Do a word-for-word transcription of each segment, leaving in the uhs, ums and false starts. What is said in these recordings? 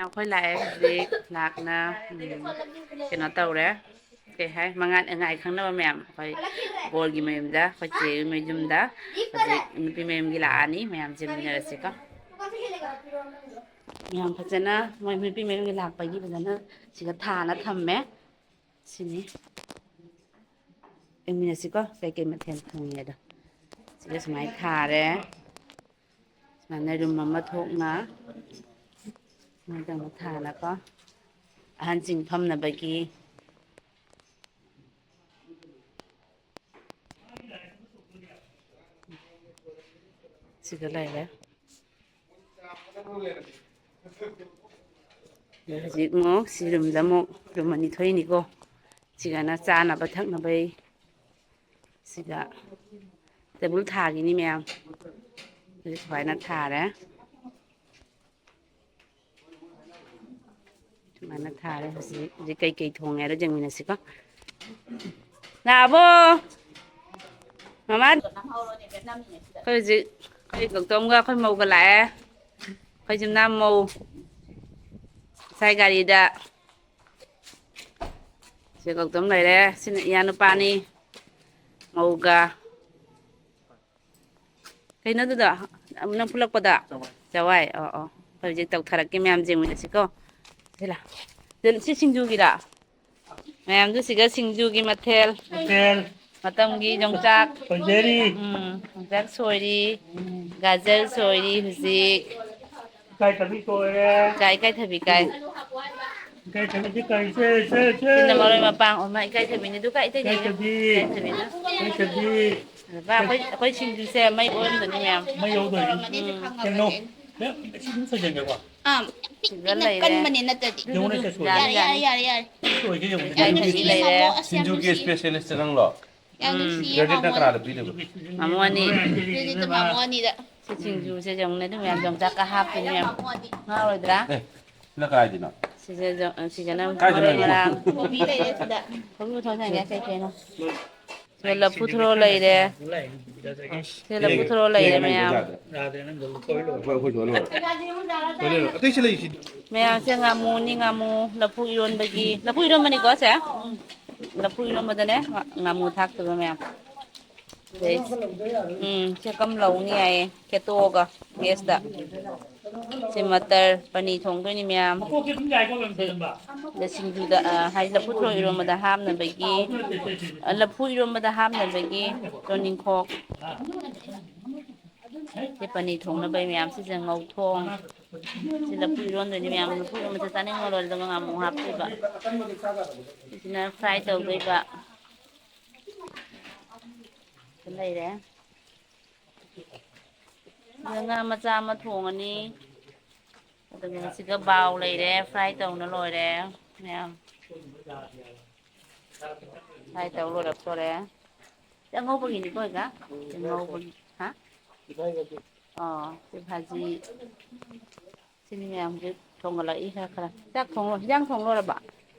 ꯑꯩꯈꯣꯏ ꯂꯥꯛꯑꯦ ꯍꯧꯖꯤꯛ꯫ ꯂꯥꯛꯅ, ꯎꯝ, ꯀꯩꯅꯣ ꯇꯧꯔꯦ꯫ ꯀꯩ ꯍꯥꯏ, ꯃꯉꯥ, ꯉꯥꯏ ꯈꯪꯅꯕ ꯃꯌꯥꯝ ꯑꯩꯈꯣꯏ ꯕꯣꯔꯒꯤ ꯃꯌꯨꯝꯗ, ꯑꯩꯈꯣꯏ ꯆꯦꯒꯤ ꯃꯌꯨꯝꯗ ꯍꯧꯖꯤꯛ ꯅꯨꯄꯤ ꯃꯌꯨꯝꯒꯤ ꯂꯥꯛꯑꯅꯤ꯫ ꯃꯌꯥꯝ ꯆꯦꯟꯃꯤꯟꯅꯔꯁꯤꯀꯣ꯫ ꯌꯥꯝ ꯐꯖꯅ ꯃꯣꯏ ꯅꯨꯄꯤ ꯃꯌꯨꯝꯒꯤ ꯂꯥꯛꯄꯒꯤ ꯐꯖꯅ ꯁꯤꯒ ꯊꯥꯅ ꯊꯝꯃꯦ꯫ ꯁꯤꯅꯤ꯫ ꯌꯦꯡꯃꯤꯟꯅꯁꯤꯀꯣ, ꯀꯩꯀꯩ ꯃꯊꯦꯜ ꯊꯣꯡꯉꯤ ꯑꯗꯣ꯫ ꯁꯤꯒ ꯁꯨꯃꯥꯏꯅ ꯊꯥꯔꯦ꯫ ꯁꯨꯃꯥꯏꯅ ꯔꯨꯝ ꯑꯃ ꯊꯣꯛꯅ ꯁꯨꯃꯥꯏꯅ ꯇꯧꯅ ꯊꯥꯅꯀꯣ꯫ ꯑꯍꯟꯁꯤꯡ ꯐꯝꯅꯕꯒꯤ ꯁꯤꯗ ꯂꯩꯔꯦ꯫ ꯑꯗ ꯍꯧꯖꯤꯛ ꯑꯃꯨꯛ ꯁꯤ ꯔꯨꯝꯗ ꯑꯃꯨꯛ ꯔꯨꯝ ꯑꯅꯤ ꯊꯣꯛꯏꯅꯤꯀꯣ꯫ ꯁꯤꯒꯅ ꯆꯥꯅꯕ ꯊꯛꯅꯕꯩ꯫ ꯁꯤꯒ ꯇꯦꯕꯜ ꯊꯥꯈꯤꯅꯤ ꯃꯌꯥꯝ꯫ ꯁꯤ ꯁꯨꯃꯥꯏꯅ ꯊꯥꯔꯦ꯫ ꯁꯨꯃꯥꯏꯅ ꯊꯥꯔꯦ꯫ ꯍꯧꯖꯤꯛ, ꯍꯧꯖꯤꯛ ꯀꯩꯀꯩ ꯊꯣꯡꯉꯦ ꯍꯥꯏꯔꯣ ꯌꯦꯡꯃꯤꯟꯅꯁꯤꯀꯣ꯫ ꯂꯥꯛꯑꯕꯣ? ꯃꯃꯥ? ꯑꯩꯈꯣꯏ ꯍꯧꯖꯤꯛ, ꯑꯩꯈꯣꯏ ꯒꯧꯇꯝꯒ ꯑꯩꯈꯣꯏ ꯃꯧꯒ ꯂꯥꯛꯑꯦ꯫ ꯑꯩꯈꯣꯏ ꯌꯨꯝꯅꯥꯝ ꯃꯧ꯫ ꯉꯁꯥꯏ ꯒꯥꯔꯤꯗ꯫ ꯁꯤ ꯒꯧꯇꯝ ꯂꯩꯔꯦ꯫ ꯁꯤꯅ ꯏꯌꯥ ꯅꯨꯄꯥꯅꯤ꯫ ꯃꯧꯒ꯫ ꯀꯩꯅꯣꯗꯨꯗꯣ? ꯅꯪ ꯐꯨꯂꯛꯄꯗꯣ? ꯆꯋꯥꯏ꯫ ꯑꯣ, ꯑꯣ꯫ ꯑꯩꯈꯣꯏ ꯍꯧꯖꯤꯛ ꯇꯧꯊꯔꯛꯀꯦ ꯃꯌꯥꯝ ꯌꯦꯡꯃꯤꯟꯅꯁꯤꯀꯣ꯫ ꯁꯤ ꯂꯥ-, ꯁꯤ ꯁꯤꯡꯖꯨꯒꯤꯔꯥ? ꯃꯌꯥꯝꯗꯨ ꯁꯤꯒ ꯁꯤꯡꯖꯨꯒꯤ ꯃꯊꯦꯜ꯫ ꯃꯊꯦꯜ꯫ ꯃꯇꯝꯒꯤ ꯌꯣꯡꯆꯥꯛ꯫ ꯁꯣꯏꯖꯔꯤ꯫ ꯎꯝ, ꯌꯣꯡꯆꯥꯛ ꯁꯣꯏꯔꯤ꯫ ꯎꯝ꯫ ꯒꯥꯖꯔ ꯁꯣꯏꯔꯤ ꯍꯧꯖꯤꯛ꯫ ꯏꯀꯥꯏꯊꯕꯤ ꯁꯣꯏꯔꯦ꯫ ꯏꯀꯥꯏ, ꯏꯀꯥꯏꯊꯕꯤ ꯀꯥꯏ꯫ ꯏꯀꯥꯏꯊꯕꯤꯗꯤ ꯀꯔꯤ? ꯁꯦ, ꯁꯦ, ꯁꯦ꯫ ꯁꯤꯅ ꯃꯔꯣꯏ ꯃꯄꯥꯡ꯫ ꯑꯣ, ꯃꯥ ꯏꯀꯥꯏꯊꯕꯤꯅꯤꯗꯨ ꯀꯥꯏ ꯇꯩꯅꯩꯅꯣ? ꯏꯀꯥꯏꯊꯕꯤ꯫ ꯏꯀꯥꯏꯊꯕꯤꯗꯨ꯫ ꯏꯀꯥꯏꯊꯕꯤ꯫ ꯑꯗꯨꯒ ꯑꯩꯈꯣꯏ, ꯑꯩꯈꯣꯏ ꯁꯤꯡꯖꯨꯁꯦ ꯃꯩ ꯑꯣꯟꯗꯣꯏꯅꯤ ꯃꯌꯥꯝ꯫ ꯃꯩ ꯍꯧꯗꯣꯏꯅꯤ꯫ ꯎꯝ꯫ ꯀꯩꯅꯣ? ꯁꯤ ꯑꯗꯨꯝ ꯁꯣꯏꯖꯟꯒꯦꯀꯣ꯫ ꯑꯥ, ꯄꯤꯛꯅ ꯁꯤꯗ ꯂꯩꯔꯦ꯫ ꯀꯟꯕꯅꯦ ꯅꯠꯇ꯭ꯔꯗꯤ꯫ ꯌꯦꯡꯉꯨꯅꯦ, ꯀꯩꯁꯨ ꯌꯥꯅꯤ, ꯌꯥꯅꯤ, ꯌꯥꯅꯤ, ꯌꯥꯅꯤ꯫ ꯂꯣꯏꯒꯦ ꯌꯦꯡꯉꯨꯅꯦ꯫ ꯌꯥꯝ ꯅꯨꯡꯁꯤꯌꯦ, ꯁꯤꯡꯖꯨꯒꯤ ꯃꯥꯃꯣ, ꯑꯁ, ꯌꯥꯝ ꯁꯤꯡꯖꯨꯒꯤ ꯅꯨꯡꯁꯤꯌꯦ꯫ ꯁ꯭ꯄꯦꯁꯦꯂꯤꯁꯁꯦ ꯅꯪꯂꯣ? ꯌꯥꯝ ꯎꯝ꯫ ꯅꯨꯡꯁꯤꯌꯦ, ꯀ꯭ꯔꯦꯗꯤꯠꯅ ꯃꯥꯃꯣ꯫ ꯀꯅꯥꯗ ꯄꯤꯗꯣꯏꯕ? ꯃꯥꯃꯣ ꯑꯅꯤ꯫ ꯀ꯭ꯔꯦꯗꯤꯠꯇ ꯃꯥꯃꯣ ꯑꯅꯤꯗ꯫ ꯁꯤ ꯁꯤꯡꯖꯨꯁꯦ ꯌꯦꯡꯉꯨꯅꯦ, ꯑꯗꯨ ꯃꯌꯥꯝ ꯌꯣꯡꯆꯥꯛꯀ ꯍꯥꯞꯄꯤꯅꯦ ꯃꯌꯥꯝ꯫ ꯉꯥꯎꯔꯣꯏꯗ꯭ꯔꯥ? ꯑꯦ, ꯁꯤꯅ ꯀꯗꯥꯏꯗꯅꯣ? ꯁꯤꯁꯦ ꯌꯣ-, ꯁꯤꯁꯤꯅ ꯀꯥꯏꯗ ꯃꯔꯣꯏ ꯂꯩꯅꯣ? ꯃꯔꯥꯡ꯫ ꯀꯣꯕꯤ ꯂꯩꯔꯦ ꯁꯤꯗ꯫ ꯀꯣꯕꯤ ꯄꯨꯊꯣꯛꯑꯣ ꯁꯦ, ꯀꯩ ꯀꯩꯅꯣ? ꯁꯤꯗ ꯂꯐꯨ ꯊꯔꯣ ꯂꯩꯔꯦ꯫ ꯁꯤꯗ ꯂꯐꯨ ꯊꯔꯣ ꯂꯩꯔꯦ ꯃꯌꯥꯝ꯫ ꯑꯩꯈꯣꯏ, ꯑꯩꯈꯣꯏ ꯁꯣꯜ ꯂꯣꯏꯔꯦ꯫ ꯁꯣꯜ ꯂꯣꯏꯔꯦ꯫ ꯑꯇꯩꯁꯨ ꯂꯩꯁꯤꯗꯤ꯫ ꯃꯌꯥꯝꯁꯦ ꯉꯥꯃꯨꯅꯤ, ꯉꯥꯃꯨ꯫ ꯂꯐꯨ ꯏꯔꯣꯟꯕꯒꯤ, ꯂꯐꯨ ꯏꯔꯣꯟꯕꯅꯤꯀꯣ ꯁꯦ꯫ ꯂꯐꯨ ꯏꯔꯣꯟꯕꯗꯅꯦ ꯉꯥ-, ꯉꯥꯃꯨ ꯊꯥꯛꯇꯣꯏꯕ ꯃꯌꯥꯝ꯫ ꯑꯗꯩ, ꯎꯝ, ꯁꯦ ꯀꯝ ꯂꯧꯅꯤ ꯍꯥꯏꯌꯦ꯫ ꯈꯦꯠꯇꯣꯛꯑꯒ ꯒꯦꯁꯇ꯫ ꯁꯤ ꯃꯇꯔ ꯄꯅꯤ ꯊꯣꯡꯗꯣꯏꯅꯤ ꯃꯌꯥꯝ꯫ ꯁꯤ, ꯁꯤ ꯁꯤꯡꯖꯨꯗ, ꯑ, ꯍꯥꯏꯗꯤ ꯂꯐꯨ ꯊꯔꯣ ꯏꯔꯣꯟꯕꯗ ꯍꯥꯞꯅꯕꯒꯤ, ꯑ, ꯂꯐꯨ ꯏꯔꯣꯟꯕꯗ ꯍꯥꯞꯅꯕꯒꯤ ꯇꯣꯅꯤꯡꯈꯣꯛ꯫ ꯁꯤ ꯄꯅꯤ ꯊꯣꯡꯅꯕꯒꯤ ꯃꯌꯥꯝ꯫ ꯁꯤꯁꯦ ꯉꯧꯊꯣꯡ꯫ ꯁꯤ ꯂꯐꯨ ꯏꯔꯣꯟꯗꯣꯏꯅꯤ ꯃꯌꯥꯝ꯫ ꯂꯐꯨ ꯏꯔꯣꯟꯕꯁꯦ ꯆꯥꯅꯤꯡꯕ ꯂꯣꯏꯔꯦ, ꯑꯗꯨꯒ ꯉꯥꯃꯨ ꯍꯥꯞꯇꯣꯏꯕ꯫ ꯁꯤꯁꯤꯅ ꯐ꯭ꯔꯥꯏ ꯇꯧꯗꯣꯏꯕ꯫ ꯂꯩꯔꯦ꯫ ꯑꯗ ꯉꯥ ꯃꯆꯥ ꯑꯃ ꯊꯣꯡꯉꯅꯤ꯫ ꯑꯗꯨꯒ ꯁꯤꯒ ꯕꯥꯎ ꯂꯩꯔꯦ, ꯐ꯭ꯔꯥꯏ ꯇꯧꯅ ꯂꯣꯏꯔꯦ ꯃꯌꯥꯝ꯫ ꯐ꯭ꯔꯥꯏ ꯇꯧ ꯂꯣꯏꯔꯛꯇꯣꯔꯦ꯫ ꯁꯤ ꯑꯉꯧꯕꯒꯤꯅꯤꯀꯣ ꯑꯣꯖꯥ? ꯁꯤ ꯉꯧꯕꯒꯤ꯫ ꯍꯥ? ꯑꯣ, ꯁꯤ ꯚꯥꯖꯤ꯫ ꯁꯤꯅꯤ ꯃꯌꯥꯝꯁꯦ ꯊꯣꯡꯒꯠꯂꯛꯏ ꯈꯔ ꯈꯔ꯫ ꯆꯥꯛ ꯊꯣꯡ-, ꯍꯤꯟꯖꯥꯡ ꯊꯣꯡ ꯂꯣꯏꯔꯕ?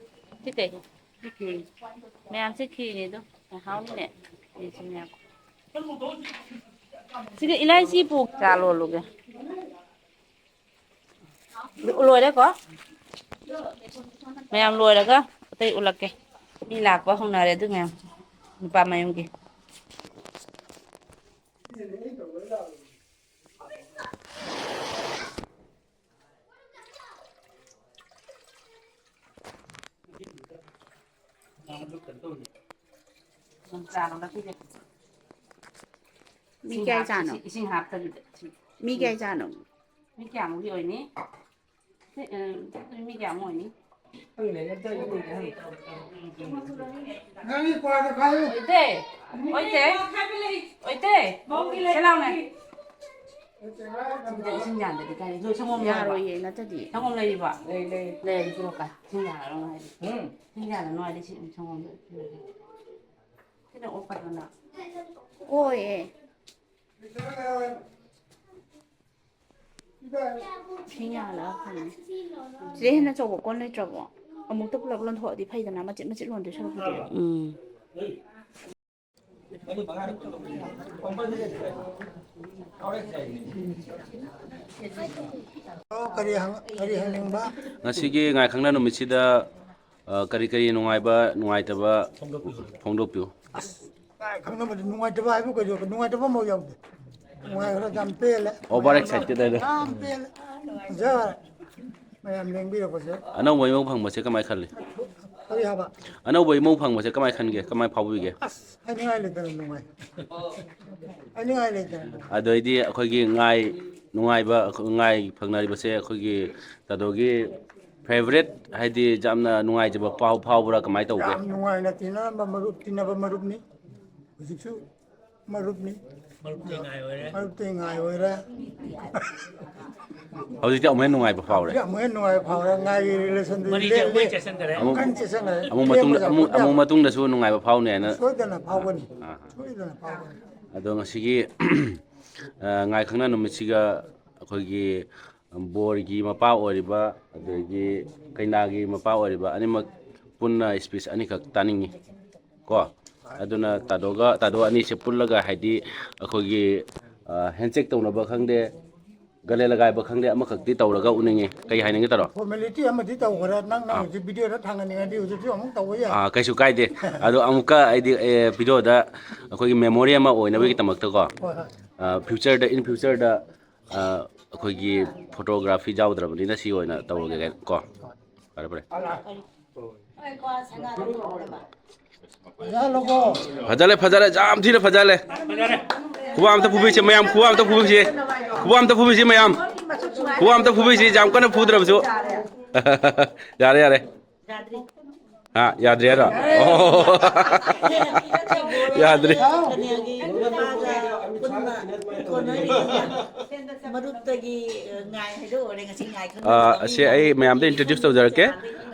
ꯁꯤ ꯀꯩꯅꯣ? ꯁꯤ ꯈꯤꯔ-, ꯃꯌꯥꯝꯁꯦ ꯈꯤꯔꯅꯤꯗꯣ꯫ ꯍꯥꯎꯅꯤꯅꯦ꯫ ꯁꯤꯁꯨ ꯃꯌꯥꯝ꯫ ꯁꯤꯗ ꯏꯂꯥꯏꯆꯤ ꯄꯨ-, ꯆꯥ ꯂꯣꯜꯂꯨꯒꯦ꯫ ꯂꯣꯏꯔꯦꯀꯣ? ꯃꯌꯥꯝ ꯂꯣꯏꯔꯒ ꯑꯇꯩ ꯎꯠꯂꯛꯀꯦ꯫ ꯃꯤ ꯂꯥꯛꯄ ꯍꯧꯅꯔꯦ ꯑꯗꯨ ꯃꯌꯥꯝ꯫ ꯅꯨꯄꯥ ꯃꯌꯨꯝꯒꯤ꯫ ꯃꯤ ꯀꯌꯥ ꯆꯥꯅꯣ? ꯏꯁꯤꯡ ꯍꯥꯞꯇꯕꯤꯗ꯫ ꯃꯤ ꯀꯌꯥ ꯆꯥꯅꯣ? ꯃꯤ ꯀꯌꯥꯃꯨꯛꯀꯤ ꯑꯣꯏꯅꯤ? ꯁꯤ, ꯑ, ꯃꯤ ꯀꯌꯥꯃꯨꯛ ꯑꯣꯏꯅꯤ? ꯅꯪꯒꯤ ꯀ꯭ꯋꯥꯗꯣ ꯈꯥꯏꯌꯨ꯫ ꯑꯣꯏꯇꯦ! ꯑꯣꯏꯇꯦ! ꯑꯣꯏꯇꯦ! ꯁꯤ ꯂꯥꯎꯅꯦ꯫ ꯁꯤꯗ ꯏꯁꯤꯡ ꯌꯥꯟꯗꯗꯤ ꯀꯥꯏ-, ꯅꯣꯏ ꯁꯪꯒꯣꯝ ꯌꯥꯎꯔꯕ? ꯌꯥꯔꯣꯏꯌꯦ, ꯅꯠꯇ꯭ꯔꯗꯤ꯫ ꯁꯪꯒꯣꯝ ꯂꯩꯔꯤꯕꯣ? ꯂꯩ, ꯂꯩ꯫ ꯂꯩꯔꯗꯤ ꯄꯤꯔꯛꯑꯣ ꯀꯥꯏ꯫ ꯏꯁꯤꯡ ꯌꯥꯜꯂꯅꯨ ꯍꯥꯏꯗꯤ꯫ ꯎꯝ꯫ ꯏꯁꯤꯡ ꯌꯥꯜꯂꯅꯨ ꯍꯥꯏꯗꯤ ꯁꯤ ꯁꯪꯒꯣꯝꯗꯣ ꯄꯤꯔꯛꯑꯣ꯫ ꯁꯤꯅ ꯑꯣꯠꯄꯗꯨꯅ꯫ ꯑꯣꯏꯌꯦ꯫ ꯁꯤ ꯌꯥꯜꯂꯒ ꯐꯪꯉꯦ꯫ ꯁꯤꯗꯩ ꯍꯦꯟꯅ ꯑꯆꯧꯕ ꯀꯣꯟ ꯂꯩꯇ꯭ꯔꯕꯣ? ꯑꯃꯨꯛꯇ ꯄꯨꯂꯞ ꯂꯣꯟꯊꯣꯛꯑꯗꯤ ꯐꯩꯗꯅ, ꯃꯆꯤꯠ ꯃꯆꯤꯠ ꯂꯣꯟꯗꯣꯏ ꯁꯔꯨꯛꯄꯨꯗꯤ꯫ ꯎꯝ꯫ ꯑꯣ, ꯀꯔꯤ ꯍꯪ-, ꯀꯔꯤ ꯍꯪꯅꯤꯡꯕ? ꯉꯁꯤꯒꯤ ꯉꯥꯏꯈꯪꯅ ꯅꯨꯃꯤꯠꯁꯤꯗ, ꯑ, ꯀꯔꯤ ꯀꯔꯤ ꯅꯨꯡꯉꯥꯏꯕ, ꯅꯨꯡꯉꯥꯏꯇꯕ ꯐꯣꯡꯗꯣꯛꯄꯤꯌꯨ꯫ ꯑꯁ, ꯉꯥꯏꯈꯪꯅꯕꯗꯤ ꯅꯨꯡꯉꯥꯏꯇꯕ ꯍꯥꯏꯕꯨ ꯀꯩꯗꯧ-, ꯅꯨꯡꯉꯥꯏꯇꯕ ꯑꯃꯐꯥꯎ ꯌꯥꯎꯗꯦ꯫ ꯅꯨꯡꯉꯥꯏꯈ꯭ꯔ ꯌꯥꯝ ꯄꯦꯜꯂꯦ꯫ Over excited ꯍꯥꯏꯗꯣ꯫ ꯌꯥꯝ ꯄꯦꯜꯂꯦ꯫ ꯐꯖꯔꯦ꯫ ꯃꯌꯥꯝ ꯂꯦꯡꯕꯤꯔꯛꯄꯁꯦ꯫ ꯑꯅꯧꯕ ꯏꯃꯧ ꯐꯪꯕꯁꯦ ꯀꯃꯥꯏ ꯈꯜꯂꯤ? ꯀꯔꯤ ꯍꯥꯏꯕ? ꯑꯅꯧꯕ ꯏꯃꯧ ꯐꯪꯕꯁꯦ ꯀꯃꯥꯏ ꯈꯟꯒꯦ? ꯀꯃꯥꯏ ꯐꯥꯎꯕꯤꯒꯦ? ꯑꯁ, ꯍꯥꯏꯅꯤꯡꯉꯥꯏ ꯂꯩꯇꯅ ꯅꯨꯡꯉꯥꯏ꯫ ꯍꯥꯏꯅꯤꯡꯉꯥꯏ ꯂꯩꯇꯅ ꯅꯨꯡꯉꯥꯏ꯫ ꯑꯗꯨ ꯑꯣꯏꯗꯤ ꯑꯩꯈꯣꯏꯒꯤ ꯉꯥꯏ, ꯅꯨꯡꯉꯥꯏꯕ, ꯉꯥꯏ ꯐꯪꯅꯔꯤꯕꯁꯦ ꯑꯩꯈꯣꯏꯒꯤ ꯇꯥꯗꯣꯒꯤ favourite, ꯍꯥꯏꯗꯤ ꯌꯥꯝꯅ ꯅꯨꯡꯉꯥꯏꯖꯕ ꯄꯥꯎ ꯐꯥꯎꯕ꯭ꯔꯥ? ꯀꯃꯥꯏ ꯇꯧꯒꯦ? ꯌꯥꯝ ꯅꯨꯡꯉꯥꯏꯅ ꯇꯤꯟꯅꯔꯝꯕ ꯃꯔꯨꯞ, ꯇꯤꯟꯅꯕ ꯃꯔꯨꯞꯅꯤ꯫ ꯍꯧꯖꯤꯛꯁꯨ ꯃꯔꯨꯞꯅꯤ꯫ ꯃꯔꯨꯞꯇꯤ ꯉꯥꯏ ꯑꯣꯏꯔꯦ꯫ ꯃꯔꯨꯞꯇꯤ ꯉꯥꯏ ꯑꯣꯏꯔꯦ꯫ ꯍꯧꯖꯤꯛꯇꯤ ꯑꯃꯨꯛ ꯍꯦꯟꯅ ꯅꯨꯡꯉꯥꯏꯕ ꯐꯥꯎꯔꯦ꯫ ꯍꯧꯖꯤꯛ ꯑꯃꯨꯛ ꯍꯦꯟꯅ ꯅꯨꯡꯉꯥꯏꯕ ꯐꯥꯎꯔꯦ꯫ ꯉꯥꯏꯒꯤ relationꯗꯨꯗꯤ ꯃꯔꯤꯁꯦ ꯂꯦꯞ-, ꯑꯃꯨꯛ ꯍꯦꯟꯅ ꯂꯦꯞ-, ꯆꯦꯠꯁꯟꯈꯔꯦ꯫ ꯑꯃꯨꯛ, ꯀꯟꯅ ꯆꯦꯠꯁꯟꯈꯔꯦ꯫ ꯑꯃꯨꯛ ꯃꯇꯨꯡꯗ, ꯂꯦꯞꯄ ꯑꯃꯨꯛ, ꯌꯥꯄꯣꯠꯇꯦ꯫ ꯑꯃꯨꯛ ꯃꯇꯨꯡꯗꯁꯨ ꯅꯨꯡꯉꯥꯏꯕ ꯐꯥꯎꯅꯤ ꯍꯥꯏꯅ꯫ ꯁꯣꯏꯗꯅ ꯐꯥꯎꯒꯅꯤ꯫ ꯑꯥ, ꯑꯥ꯫ ꯁꯣꯏꯗꯅ ꯐꯥꯎꯒꯅꯤ꯫ ꯑꯗꯣ ꯉꯁꯤꯒꯤ, ꯑ, ꯉꯥꯏꯈꯪꯅ ꯅꯨꯃꯤꯠꯁꯤꯒ ꯑꯩꯈꯣꯏꯒꯤ ꯕꯣꯔꯒꯤ ꯃꯄꯥ ꯑꯣꯏꯔꯤꯕ, ꯑꯗꯒꯤ ꯀꯩꯅꯥꯒꯤ ꯃꯄꯥ ꯑꯣꯏꯔꯤꯕ ꯑꯅꯤꯃꯛ ꯄꯨꯟꯅ speech ꯑꯅꯤꯈꯛ ꯇꯥꯅꯤꯡꯉꯤ꯫ ꯀꯣ? ꯑꯗꯨꯅ ꯇꯥꯗꯣꯒ, ꯇꯥꯗꯣ ꯑꯅꯤꯁꯦ ꯄꯨꯜꯂꯒ, ꯍꯥꯏꯗꯤ, ꯑꯩꯈꯣꯏꯒꯤ, ꯑ, handshake ꯇꯧꯅꯕ ꯈꯪꯗꯦ, ꯒꯂꯦ ꯂꯒꯥꯏꯕ ꯈꯪꯗꯦ, ꯑꯃꯈꯛꯇꯤ ꯇꯧꯔꯒ ꯎꯅꯤꯡꯉꯤ꯫ ꯀꯩ ꯍꯥꯏꯅꯤꯡꯉꯦ ꯇꯥꯗꯣ? Formality ꯑꯃꯗꯤ ꯇꯧꯈ꯭ꯔꯦ꯫ ꯅꯪꯅ ꯑꯥ꯫ ꯍꯧꯖꯤꯛ videoꯗ ꯊꯥꯡꯒꯠꯅꯤꯡꯉꯗꯤ ꯍꯧꯖꯤꯛꯁꯨ ꯑꯃꯨꯛ ꯇꯧꯕ ꯌꯥꯏ꯫ ꯑꯥ, ꯀꯩꯁꯨ ꯀꯥꯏꯗꯦ꯫ ꯑꯗꯣ ꯑꯃꯨꯛꯀ ꯑꯩꯗꯤ, ꯑꯦ, videoꯗ ꯑꯩꯈꯣꯏꯒꯤ memory ꯑꯃ ꯑꯣꯏꯅꯕꯒꯤꯗꯃꯛꯇꯀꯣ, ꯍꯣꯏ, ꯍꯣꯏ꯫ ꯑ, futureꯗ, in futureꯗ, ꯑ, ꯑꯩꯈꯣꯏꯒꯤ photography ꯌꯥꯎꯗ꯭ꯔꯕꯅꯤꯅ ꯁꯤ ꯑꯣꯏꯅ ꯇꯧꯔꯒꯦ ꯀꯣ꯫ ꯐꯔꯦ, ꯐꯔꯦ꯫ ꯐꯖꯍꯜꯂꯦ, ꯐꯖꯍꯜꯂꯦ, ꯌꯥꯝ ꯊꯤꯅ ꯐꯖꯍꯜꯂꯦ꯫ ꯈꯨꯕꯥꯛ ꯑꯝꯇ ꯐꯨꯕꯤꯁꯦ ꯃꯌꯥꯝ, ꯈꯨꯕꯥꯛ ꯑꯝꯇ ꯐꯨꯕꯤꯁꯦ, ꯈꯨꯕꯥꯛ ꯑꯝꯇ ꯐꯨꯕꯤꯁꯦ ꯃꯌꯥꯝ, ꯈꯨꯕꯥꯛ ꯑꯝꯇ ꯐꯨꯕꯤꯁꯦ, ꯌꯥꯝ ꯀꯟꯅ ꯐꯨꯗ꯭ꯔꯕꯁꯨ꯫ ꯌꯥꯔꯦ, ꯌꯥꯔꯦ꯫ ꯍꯥ, ꯌꯥꯗ꯭ꯔꯤ ꯍꯥꯏꯔꯣ? ꯑꯣ꯫ ꯌꯥꯗ꯭ꯔꯤ꯫ ꯀꯅꯦꯜꯒꯤ ꯃꯄꯥꯒ ꯄꯨꯟꯅ ꯀꯣꯟꯅꯔꯤꯉꯩꯗ ꯃꯔꯨꯞꯇꯒꯤ ꯉꯥꯏ ꯍꯥꯏꯗꯣꯛꯑꯣꯅꯦ, ꯉꯁꯤ ꯉꯥꯏ ꯈꯪꯗꯕ ꯑꯥ, ꯃꯤ ꯑꯁꯤ ꯑꯩ ꯃꯌꯥꯝꯗ introduce ꯇꯧꯖꯔꯛꯀꯦ꯫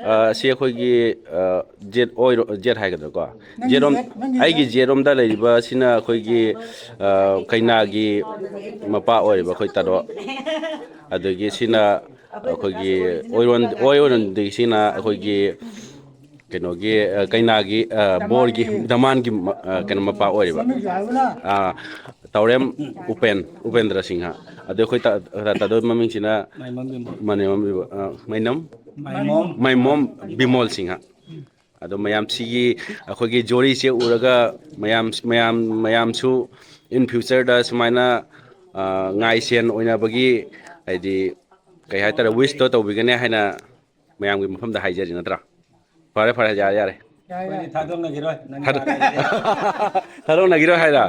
ꯑꯥ, ꯑꯁꯤ ꯑꯩꯈꯣꯏꯒꯤ, ꯑꯥ, ꯖꯦꯠ ꯑꯣꯏꯔꯣ-, ꯖꯦꯠ ꯍꯥꯏꯒꯗ꯭ꯔꯥꯀꯣ? ꯅꯪꯒꯤ ꯖꯦꯠꯔꯣꯝ-, ꯖꯦꯠ, ꯅꯪꯒꯤ ꯑꯩꯒꯤ ꯖꯦꯠ꯫ ꯖꯦꯠꯔꯣꯝꯗ ꯂꯩꯔꯤꯕ ꯑꯁꯤꯅ ꯑꯩꯈꯣꯏꯒꯤ, ꯑꯥ, ꯀꯩꯅꯥꯒꯤ ꯃꯄꯥ ꯑꯣꯏꯔꯤꯕ ꯑꯩꯈꯣꯏ ꯇꯥꯗꯣ꯫ ꯑꯗꯒꯤ ꯁꯤꯅ ꯑꯩꯈꯣꯏꯒꯤ ꯑꯣꯏꯔꯣꯟ-, ꯑꯣꯏꯔꯣꯟꯗꯒꯤ ꯁꯤꯅ ꯑꯩꯈꯣꯏꯒꯤ ꯀꯩꯅꯣꯒꯤ, ꯑ, ꯀꯩꯅꯥꯒꯤ, ꯑ, ꯕꯣꯔꯒꯤ, ꯙꯃꯥꯟꯒꯤ ꯃ-, ꯑ, ꯀꯩꯅꯣ ꯃꯄꯥ ꯑꯣꯏꯔꯤꯕ꯫ ꯑ, ꯇꯥꯎꯔꯦꯝ ꯎꯄꯦꯟ, ꯎꯄꯦꯟꯗ꯭ꯔ ꯁꯤꯡꯍ꯫ ꯑꯗꯣ ꯑꯩꯈꯣꯏ ꯇꯥ-, ꯇꯥ-, ꯇꯥꯗꯣ ꯃꯃꯤꯡꯁꯤꯅ ꯃꯥꯏꯃꯝ ꯕꯤꯃꯣꯜ꯫ ꯃꯥꯅꯦ, ꯃꯃꯤꯡ ꯕꯤꯃꯣꯜ, ꯑ, ꯃꯥꯏꯃꯣꯝ꯫ ꯃꯥꯏꯃꯣꯝ ꯕꯤꯃꯣꯜ ꯁꯤꯡꯍ꯫ ꯑꯗꯣ ꯃꯌꯥꯝ ꯁꯤꯒꯤ ꯑꯩꯈꯣꯏꯒꯤ ꯖꯣꯔꯤꯁꯦ ꯎꯔꯒ ꯃꯌꯥꯝ, ꯃꯌꯥꯝ, ꯃꯌꯥꯝꯁꯨ in future ꯗ ꯁꯨꯃꯥꯏꯅ, ꯑ, ꯉꯥꯏ ꯁꯦꯟ ꯑꯣꯏꯅꯕꯒꯤ, ꯍꯥꯏꯗꯤ, ꯀꯩ ꯍꯥꯏꯇꯥꯔꯦ, wish ꯇꯣ ꯇꯧꯕꯤꯒꯅꯤ ꯍꯥꯏꯅ ꯃꯌꯥꯝꯒꯤ ꯃꯐꯝꯗ ꯍꯥꯏꯖꯔꯤ ꯅꯠꯇ꯭ꯔꯥ? ꯐꯔꯦ, ꯐꯔꯦ, ꯌꯥꯔꯦ, ꯌꯥꯔꯦ꯫ ꯑꯩꯈꯣꯏꯗꯤ ꯊꯥꯗꯣꯛꯅꯈꯤꯔꯣꯏ, ꯅꯪ ꯊꯥꯗꯣꯛ-, ꯌꯥꯔꯦ꯫ ꯊꯥꯗꯣꯛꯅꯈꯤꯔꯣꯏ ꯍꯥꯏꯔ?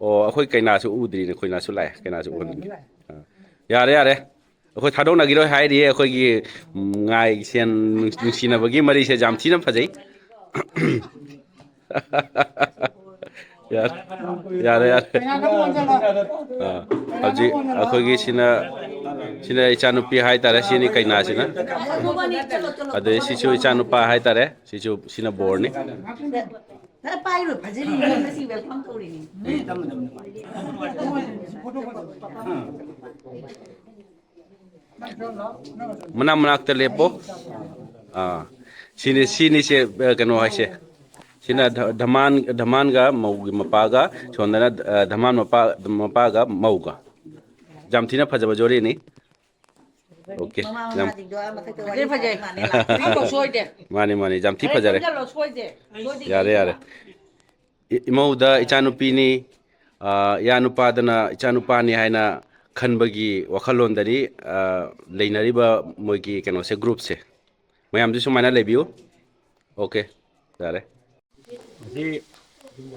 ꯑꯣ, ꯑꯩꯈꯣꯏ ꯀꯩꯅꯥꯁꯨ ꯎꯗ꯭ꯔꯤꯅꯦ, ꯑꯩꯈꯣꯏ ꯀꯩꯅꯥꯁꯨ ꯂꯥꯛꯑꯦ, ꯀꯩꯅꯥꯁꯨ ꯎꯍꯟꯒꯦ꯫ ꯑꯥ, ꯌꯥꯔꯦ, ꯌꯥꯔꯦ꯫ ꯑꯩꯈꯣꯏ ꯊꯥꯗꯣꯛꯅꯈꯤꯔꯣꯏ ꯍꯥꯏꯔꯤꯌꯦ, ꯑꯩꯈꯣꯏꯒꯤ, ꯎꯝ, ꯉꯥꯏ ꯁꯦꯟ ꯅꯨꯡ-, ꯅꯨꯡꯁꯤꯅꯕꯒꯤ ꯃꯔꯤꯁꯦ ꯌꯥꯝ ꯊꯤꯅ ꯐꯖꯩ꯫ ꯌꯥꯔꯦ, ꯌꯥꯔꯦ, ꯌꯥꯔꯦ꯫ ꯑꯥ, ꯍꯧꯖꯤꯛ ꯑꯩꯈꯣꯏꯒꯤ ꯁꯤꯅ, ꯁꯤꯅ ꯏꯆꯥꯅꯨꯄꯤ ꯍꯥꯏꯇꯥꯔꯦ, ꯁꯤꯅꯤ ꯀꯩꯅꯥꯁꯤꯅ꯫ ꯑꯗꯩ ꯁꯤꯁꯨ ꯏꯆꯥꯅꯨꯄꯥ ꯍꯥꯏꯇꯥꯔꯦ, ꯁꯤꯁꯨ, ꯁꯤꯅ ꯕꯣꯔꯅꯤ꯫ ꯈꯔ ꯄꯥꯏꯔꯣ, ꯐꯖꯔꯤꯅꯦ, ꯉꯁꯤ welcome ꯇꯧꯔꯤꯅꯦ꯫ ꯃꯅꯥꯛ ꯃꯅꯥꯛꯇ ꯂꯦꯞꯄꯣ꯫ ꯑꯥ, ꯁꯤꯅꯤ, ꯁꯤꯅꯤꯁꯦ, ꯑ, ꯀꯩꯅꯣ ꯍꯥꯏꯁꯦ꯫ ꯁꯤꯅ ꯙ-, ꯙꯃꯥꯟ, ꯙꯃꯥꯟꯒ ꯃꯧꯒꯤ ꯃꯄꯥꯒ, ꯁꯣꯝꯗꯅ, ꯑ, ꯙꯃꯥꯟ ꯃꯄꯥ, ꯃꯄꯥꯒ ꯃꯧꯒ꯫ ꯌꯥꯝ ꯊꯤꯅ ꯐꯖꯕ ꯖꯣꯔꯤꯅꯤ꯫ ꯑꯣꯀꯦ, ꯃꯃꯥ ꯌꯥꯝ ꯃꯃꯥꯁꯤꯡꯗꯣ ꯑꯥ ꯃꯊꯛꯇ ꯋꯥꯔꯤ ꯐꯖꯩ, ꯐꯖꯩ꯫ ꯁꯥꯟꯅꯔ ꯃꯥꯜꯂꯦ꯫ ꯑꯃꯐꯥꯎ ꯁꯣꯏꯗꯦ꯫ ꯃꯥꯅꯤ, ꯃꯥꯅꯤ, ꯌꯥꯝ ꯊꯤ ꯐꯖꯔꯦ꯫ ꯈꯪꯖꯜꯂꯣ, ꯁꯣꯏꯗꯦ꯫ ꯁꯣꯏꯗꯦ꯫ ꯌꯥꯔꯦ, ꯌꯥꯔꯦ꯫ ꯏ-, ꯏꯃꯧꯗ ꯏꯆꯥꯅꯨꯄꯤꯅꯤ, ꯑ, ꯏꯌꯥꯅꯨꯄꯥꯗꯅ ꯏꯆꯥꯅꯨꯄꯥꯅꯤ ꯍꯥꯏꯅ ꯈꯟꯕꯒꯤ ꯋꯥꯈꯜꯂꯣꯟꯗꯅꯤ, ꯑ, ꯂꯩꯅꯔꯤꯕ ꯃꯣꯏꯒꯤ ꯀꯩꯅꯣꯁꯦ, groupꯁꯦ꯫ ꯃꯌꯥꯝꯁꯨ ꯁꯨꯃꯥꯏꯅ ꯂꯩꯕꯤꯌꯨ꯫ ꯑꯣꯀꯦ, ꯌꯥꯔꯦ꯫ ꯃꯁꯤ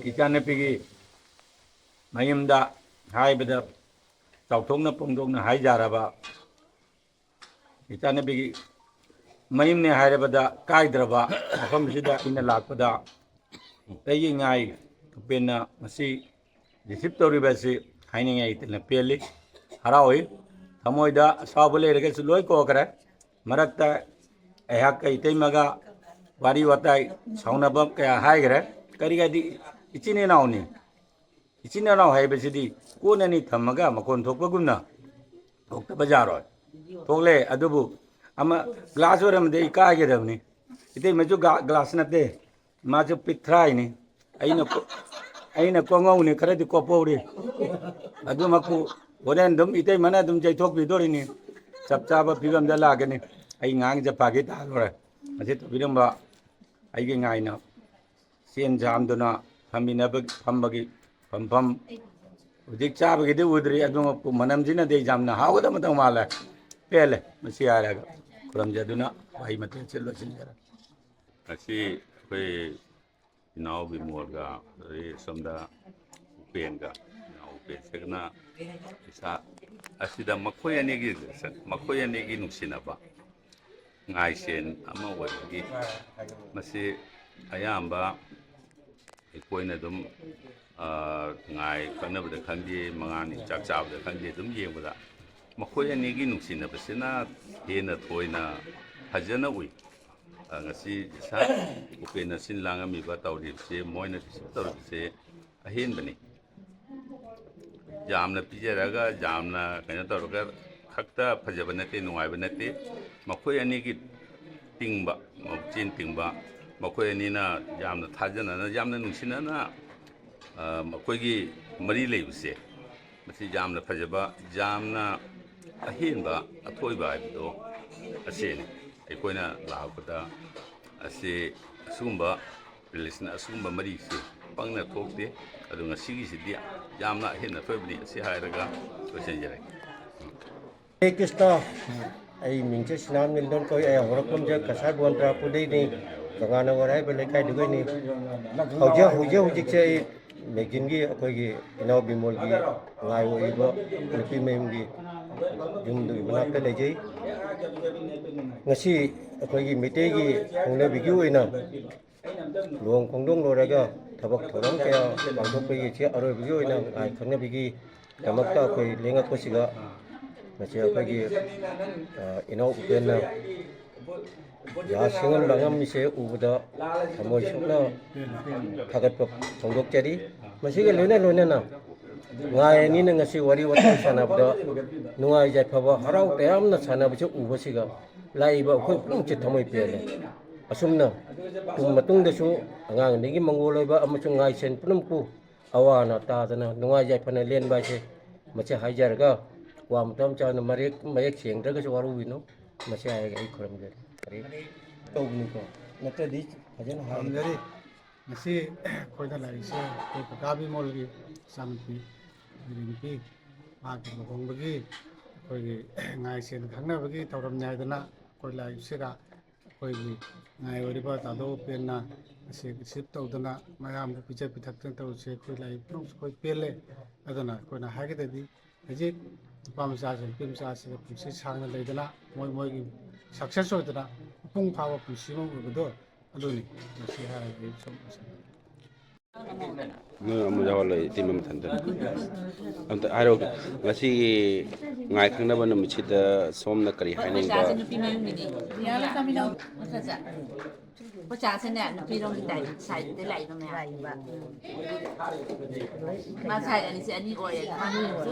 ꯏꯆꯥꯅꯨꯄꯤꯒꯤ ꯃꯌꯨꯝꯗ ꯍꯥꯏꯕꯗ ꯆꯥꯎꯊꯣꯛꯅ ꯐꯣꯡꯗꯣꯛꯅ ꯍꯥꯏꯖꯔꯕ ꯏꯆꯥꯅꯨꯄꯤꯒꯤ ꯃꯌꯨꯝꯅꯦ ꯍꯥꯏꯔꯕꯗ ꯀꯥꯏꯗ꯭ꯔꯕ ꯃꯐꯝꯁꯤꯗ ꯑꯩꯅ ꯂꯥꯛꯄꯗ ꯑꯩꯒꯤ ꯉꯥꯏ ꯎꯄꯦꯟꯅ ꯃꯁꯤ receive ꯇꯧꯔꯤꯕ ꯑꯁꯤ ꯍꯥꯏꯅꯤꯡꯉꯥꯏ ꯂꯩꯇꯅ ꯄꯦꯜꯂꯤ, ꯍꯔꯥꯎꯏ꯫ ꯊꯃꯣꯏꯗ ꯑꯁꯥꯎꯕ ꯂꯩꯔꯒꯁꯨ ꯂꯣꯏ ꯀꯣꯛꯈ꯭ꯔꯦ꯫ ꯃꯔꯛꯇ ꯑꯩꯍꯥꯛꯀ ꯏꯇꯩꯃꯒ ꯋꯥꯔꯤ ꯋꯥꯇꯥꯏ ꯁꯥꯎꯅꯕ ꯀꯌꯥ ꯍꯥꯏꯈ꯭ꯔꯦ꯫ ꯀꯔꯤꯒꯗꯤ ꯏꯆꯤꯟ ꯏꯅꯥꯎꯅꯤ꯫ ꯏꯆꯤꯟ ꯏꯅꯥꯎ ꯍꯥꯏꯕꯁꯤꯗꯤ ꯀꯣꯟ ꯑꯅꯤ ꯊꯝꯃꯒ ꯃꯈꯣꯟ ꯊꯣꯛꯄꯒꯨꯝꯅ ꯊꯣꯛꯇꯕ ꯌꯥꯔꯣꯏ꯫ ꯊꯣꯛꯂꯦ, ꯑꯗꯨꯕꯨ ꯑꯃ glass ꯑꯣꯏꯔꯝꯃꯗꯤ ꯑꯩ ꯀꯥꯏꯒꯗꯕꯅꯤ꯫ ꯏꯇꯩꯃꯁꯨ ꯒ꯭ꯂꯥꯁ ꯅꯠꯇꯦ, ꯃꯥꯁꯨ ꯄꯤꯛꯊ꯭ꯔꯥꯏꯅꯤ꯫ ꯑꯩꯅ ꯀꯣ-, ꯑꯩꯅ ꯀꯣꯉꯧꯅꯤ, ꯈꯔꯗꯤ ꯀꯣꯞꯄꯧꯔꯤ꯫ ꯑꯗꯨꯃꯛꯄꯨ ꯍꯣꯔꯦꯟ ꯑꯗꯨꯝ ꯏꯇꯩꯃꯅ ꯑꯗꯨꯝ ꯌꯩꯊꯣꯛꯄꯤꯗꯣꯔꯤꯅꯤ꯫ ꯆꯞ ꯆꯥꯕ ꯐꯤꯕꯝꯗ ꯂꯥꯛꯀꯅꯤ꯫ ꯑꯩ ꯉꯥꯡꯁꯦ ꯐꯥꯒꯤ ꯇꯥꯍꯜꯂꯨꯔꯦ꯫ ꯃꯁꯤ ꯇꯧꯕꯤꯔꯝꯕ ꯑꯩꯒꯤ ꯉꯥꯏꯅ ꯆꯦꯟ ꯆꯥꯝꯗꯨꯅ ꯐꯝꯃꯤꯟꯅꯕ-, ꯐꯝꯕꯒꯤ ꯐꯝꯐꯝ ꯍꯧꯖꯤꯛ ꯆꯥꯕꯒꯤꯗꯤ ꯎꯗ꯭ꯔꯤ, ꯑꯗꯨꯃꯛꯄꯨ ꯃꯅꯝꯁꯤꯅꯗꯤ ꯌꯥꯝꯅ ꯍꯥꯎꯒꯗꯕ ꯃꯇꯧ ꯃꯥꯜꯂꯦ꯫ ꯄꯦꯜꯂꯦ꯫ ꯃꯁꯤ ꯍꯥꯏꯔꯒ ꯈꯨꯔꯨꯝꯖꯗꯨꯅ ꯋꯥꯍꯩ ꯃꯇꯦꯛ ꯑꯁꯤ ꯂꯣꯏꯁꯤꯟꯖꯔꯦ꯫ ꯉꯁꯤ ꯑꯩꯈꯣꯏ ꯏꯅꯥꯎ ꯕꯤꯃꯣꯜꯒ, ꯑꯗꯩ ꯁꯣꯝꯗ ꯎꯄꯦꯟꯒ, ꯏꯅꯥꯎ ꯎꯄꯦꯟꯁꯤꯒꯅ ꯏꯁꯥ ꯑꯁꯤꯗ ꯃꯈꯣꯏ ꯑꯅꯤꯒꯤ, ꯃꯈꯣꯏ ꯑꯅꯤꯒꯤ ꯅꯨꯡꯁꯤꯅꯕ ꯉꯥꯏꯁꯦꯟ ꯑꯃ ꯑꯣꯏꯕꯒꯤ ꯃꯁꯤ ꯑꯌꯥꯝꯕ ꯑꯩꯈꯣꯏꯅ ꯑꯗꯨꯝ, ꯑ, ꯉꯥꯏ ꯈꯪꯅꯕꯗ ꯈꯪꯗꯦ, ꯃꯉꯥꯅꯤ ꯆꯥꯛ ꯆꯥꯕꯗ ꯈꯪꯗꯦ, ꯑꯗꯨꯝ ꯌꯦꯡꯕꯗ ꯃꯈꯣꯏ ꯑꯅꯤꯒꯤ ꯅꯨꯡꯁꯤꯅꯕꯁꯤꯅ ꯍꯦꯟꯅ ꯊꯣꯏꯅ ꯐꯖꯅ ꯎꯏ꯫ ꯑ, ꯉꯁꯤ ꯏꯁꯥ ꯎꯄꯦꯟꯅ ꯁꯤꯟ ꯂꯥꯡꯉꯝꯃꯤꯕ ꯇꯧꯔꯤꯕꯁꯦ, ꯃꯣꯏꯅ ꯔꯤꯁꯤꯞ ꯇꯧꯔꯤꯕꯁꯦ ꯑꯍꯦꯟꯕꯅꯤ꯫ ꯌꯥꯝꯅ ꯄꯤꯖꯔꯒ, ꯌꯥꯝꯅ ꯀꯩꯅꯣ ꯇꯧꯔꯒ ꯈꯛꯇ ꯐꯖꯕ ꯅꯠꯇꯦ, ꯅꯨꯡꯉꯥꯏꯕ ꯅꯠꯇꯦ꯫ ꯃꯈꯣꯏ ꯑꯅꯤꯒꯤ ꯇꯤꯡꯕ, ꯃꯆꯦꯟ ꯇꯤꯡꯕ, ꯃꯈꯣꯏ ꯑꯅꯤꯅ ꯌꯥꯝꯅ ꯊꯥꯖꯅꯅ, ꯌꯥꯝꯅ ꯅꯨꯡꯁꯤꯅꯅ, ꯑ, ꯃꯈꯣꯏꯒꯤ ꯃꯔꯤ ꯂꯩꯕꯁꯦ, ꯃꯁꯤ ꯌꯥꯝꯅ ꯐꯖꯕ, ꯌꯥꯝꯅ ꯑꯍꯦꯟꯕ, ꯑꯊꯣꯏꯕ ꯍꯥꯏꯕꯗꯣ ꯑꯁꯤꯅꯤ꯫ ꯑꯩꯈꯣꯏꯅ ꯂꯥꯛꯄꯗ ꯑꯁꯤ ꯑꯁꯤꯒꯨꯝꯕ ꯔꯤꯂꯦꯁꯟ, ꯑꯁꯤꯒꯨꯝꯕ ꯃꯔꯤꯁꯤ ꯄꯪꯅ ꯊꯣꯛꯇꯦ꯫ ꯑꯗꯨ ꯉꯁꯤꯒꯤꯁꯤꯗꯤ ꯌꯥꯝꯅ ꯑꯍꯦꯟꯕ ꯑꯊꯣꯏꯕꯅꯤ꯫ ꯑꯁꯤ ꯍꯥꯏꯔꯒ ꯂꯣꯏꯁꯤꯟꯖꯔꯒꯦ꯫ ꯍꯔꯦ ꯀ꯭ꯔꯤꯁꯅ꯫ ꯑꯩ ꯃꯤꯡꯁꯦ ꯁꯤꯅꯥꯝ ꯅꯤꯜꯗꯣꯟ ꯀꯧꯏ꯫ ꯑꯩ ꯍꯧꯔꯛꯐꯝꯁꯦ ꯀꯁꯥꯔ ꯕꯣꯟꯗ꯭ꯔꯥꯄꯨꯔꯗꯩꯅꯤ, ꯀꯪꯂꯥꯅꯒꯔ ꯍꯥꯏꯕ ꯂꯩꯀꯥꯏꯗꯨꯗꯩꯅꯤ꯫ ꯍꯧꯖꯤꯛ, ꯍꯧꯖꯤꯛ, ꯍꯧꯖꯤꯛꯁꯦ ꯑꯩ ꯃꯦꯒꯤꯟꯒꯤ, ꯑꯩꯈꯣꯏꯒꯤ ꯏꯅꯥꯎ ꯕꯤꯃꯣꯜꯒꯤ ꯉꯥꯏ ꯑꯣꯏꯔꯤꯕ ꯅꯨꯄꯤ ꯃꯌꯨꯝꯒꯤ ꯌꯨꯝꯗꯨꯒꯤ ꯃꯅꯥꯛꯇ ꯂꯩꯖꯩ꯫ ꯉꯁꯤ ꯑꯩꯈꯣꯏꯒꯤ ꯃꯩꯇꯩꯒꯤ ꯍꯧꯅꯕꯤꯒꯤ ꯑꯣꯏꯅ ꯂꯨꯍꯣꯡ ꯈꯣꯡꯗꯣꯡ ꯂꯣꯏꯔꯒ ꯊꯕꯛ ꯊꯧꯔꯝ ꯀꯌꯥ ꯄꯥꯡꯊꯣꯛꯄꯒꯤ ꯁꯤ ꯑꯔꯣꯏꯕꯒꯤ ꯑꯣꯏꯅ ꯉꯥꯏ ꯈꯪꯅꯕꯤꯒꯤ ꯗꯃꯛꯇ ꯑꯩꯈꯣꯏ ꯂꯦꯡꯉꯛꯄꯁꯤꯒ ꯉꯁꯤ ꯑꯩꯈꯣꯏꯒꯤ, ꯑ, ꯏꯅꯥꯎ ꯎꯄꯦꯟꯅ ꯌꯥ ꯁꯦꯡꯍꯟꯕ ꯑꯉꯝꯕꯤꯁꯦ ꯎꯕꯗ ꯊꯃꯣꯏ ꯁꯣꯛꯅ ꯊꯥꯒꯠꯄ ꯐꯣꯡꯗꯣꯛꯆꯔꯤ꯫ ꯃꯁꯤꯒ ꯂꯣꯏꯅ ꯂꯣꯏꯅꯅ ꯉꯥꯏ ꯑꯅꯤꯅ ꯉꯁꯤ ꯋꯥꯔꯤ ꯋꯥꯇꯥꯏ ꯁꯥꯟꯅꯕꯗ ꯅꯨꯡꯉꯥꯏ ꯌꯥꯏꯐꯕ ꯍꯔꯥꯎ ꯇꯌꯥꯝꯅ ꯁꯥꯟꯅꯕꯁꯦ ꯎꯕꯁꯤꯒ ꯂꯥꯛꯏꯕ ꯑꯩꯈꯣꯏ ꯄꯨꯝꯅꯃꯛꯁꯦ ꯊꯃꯣꯏ ꯄꯦꯜꯂꯦ꯫ ꯑꯁꯨꯝꯅ ꯇꯨꯡ ꯃꯇꯨꯡꯗꯁꯨ ꯑꯉꯥꯡ ꯑꯅꯤꯒꯤ ꯃꯪꯒꯣꯜ ꯑꯣꯏꯕ ꯑꯃꯁꯨꯡ ꯉꯥꯏꯁꯦꯟ ꯄꯨꯝꯅꯃꯛꯄꯨ ꯑꯋꯥ ꯑꯅꯥ ꯇꯥꯗꯅ ꯅꯨꯡꯉꯥꯏ ꯌꯥꯏꯐꯅ ꯂꯦꯟꯕ ꯍꯥꯏꯁꯦ ꯃꯁꯤ ꯍꯥꯏꯖꯔꯒ ꯋꯥ ꯃꯇꯝ ꯆꯥꯅ ꯃꯔꯦꯛ ꯃꯌꯦꯛ ꯁꯦꯡꯗ꯭ꯔꯒꯁꯨ ꯋꯥꯔꯧꯕꯤꯅꯨ꯫ ꯃꯁꯤ ꯍꯥꯏꯔꯒ ꯑꯩ ꯈꯨꯔꯨꯝꯖꯔꯤ꯫ ꯀꯔꯤ ꯇꯧꯕꯅꯤꯀꯣ? ꯅꯠꯇ꯭ꯔꯗꯤ ꯐꯖꯅ ꯍꯥꯏ- ꯈꯨꯔꯨꯝꯖꯔꯤ꯫ ꯉꯁꯤ ꯑꯩꯈꯣꯏꯅ ꯂꯥꯛꯏꯁꯦ ꯑꯩꯈꯣꯏ ꯀꯀꯥ ꯕꯤꯃꯣꯜꯒꯤ ꯃꯆꯥꯅꯨꯄꯤ ꯕꯤꯔꯦꯟꯒꯤ ꯃꯥꯒꯤ ꯂꯨꯍꯣꯡꯕꯒꯤ ꯑꯩꯈꯣꯏꯒꯤ ꯉꯥꯏꯁꯦꯟ ꯈꯪꯅꯕꯒꯤ ꯊꯧꯔꯝꯅꯤ ꯍꯥꯏꯗꯅ ꯑꯩꯈꯣꯏ ꯂꯥꯛꯏꯕꯁꯤꯗ ꯑꯩꯈꯣꯏꯒꯤ ꯉꯥꯏ ꯑꯣꯏꯔꯤꯕ ꯇꯥꯗꯣ ꯎꯄꯦꯟꯅ ꯉꯁꯤ ꯔꯤꯁꯤꯞ ꯇꯧꯗꯅ ꯃꯌꯥꯝꯕꯨ ꯄꯤꯖ ꯄꯤꯊꯛꯇꯅ ꯇꯧꯔꯤꯁꯦ ꯑꯩꯈꯣꯏ ꯂꯥꯛꯏ ꯄꯨꯝꯅꯃꯛꯁꯨ ꯑꯩꯈꯣꯏ ꯄꯦꯜꯂꯦ꯫ ꯑꯗꯨꯅ ꯑꯩꯈꯣꯏꯅ ꯍꯥꯏꯒꯗꯕꯗꯤ ꯍꯧꯖꯤꯛ ꯅꯨꯄꯥ ꯃꯆꯥꯁꯤꯡ ꯅꯨꯄꯤ ꯃꯆꯥꯁꯤꯡꯒ ꯄꯨꯟꯁꯤ ꯁꯥꯡꯅ ꯂꯩꯗꯅ ꯃꯣꯏ ꯃꯣꯏꯒꯤ ꯁꯛꯁꯦꯁ ꯑꯣꯏꯗꯅ ꯃꯄꯨꯡ ꯐꯥꯕ ꯄꯨꯟꯁꯤ ꯑꯃ ꯑꯣꯏꯕꯗꯣ ꯑꯗꯨꯅꯤ꯫ ꯃꯁꯤ ꯍꯥꯏꯔꯒ ꯑꯩ ꯁꯨꯝ ꯂꯣꯏꯁꯤꯟꯖꯔꯦ꯫ ꯅꯣꯏ ꯑꯃ ꯌꯥꯎꯍꯜꯂꯣ, ꯏꯇꯩꯃ ꯃꯊꯟꯇ꯫ ꯑꯝꯇ ꯍꯥꯏꯔꯛꯑꯣ꯫ ꯉꯁꯤꯒꯤ ꯉꯥꯏ ꯈꯪꯅꯕ ꯅꯨꯃꯤꯠꯁꯤꯗ ꯁꯣꯝꯅ ꯀꯔꯤ ꯍꯥꯏꯅꯤꯡꯕ? ꯄꯩꯁꯥꯁꯦ ꯅꯨꯄꯤ ꯃꯌꯨꯝꯒꯤꯅꯤ꯫ ꯃꯊꯛꯇ꯫ ꯄꯩꯁꯥꯁꯤꯅꯦ ꯅꯨꯄꯤꯔꯣꯝꯒꯤ ꯇꯥꯏꯞ ꯁꯥꯏꯠꯇ ꯂꯥꯛꯏꯕ ꯃꯌꯥꯝ꯫ ꯃꯥ ꯁꯥꯏꯠ ꯑꯅꯤꯁꯦ ꯑꯅꯤ ꯑꯣꯏꯔꯦ꯫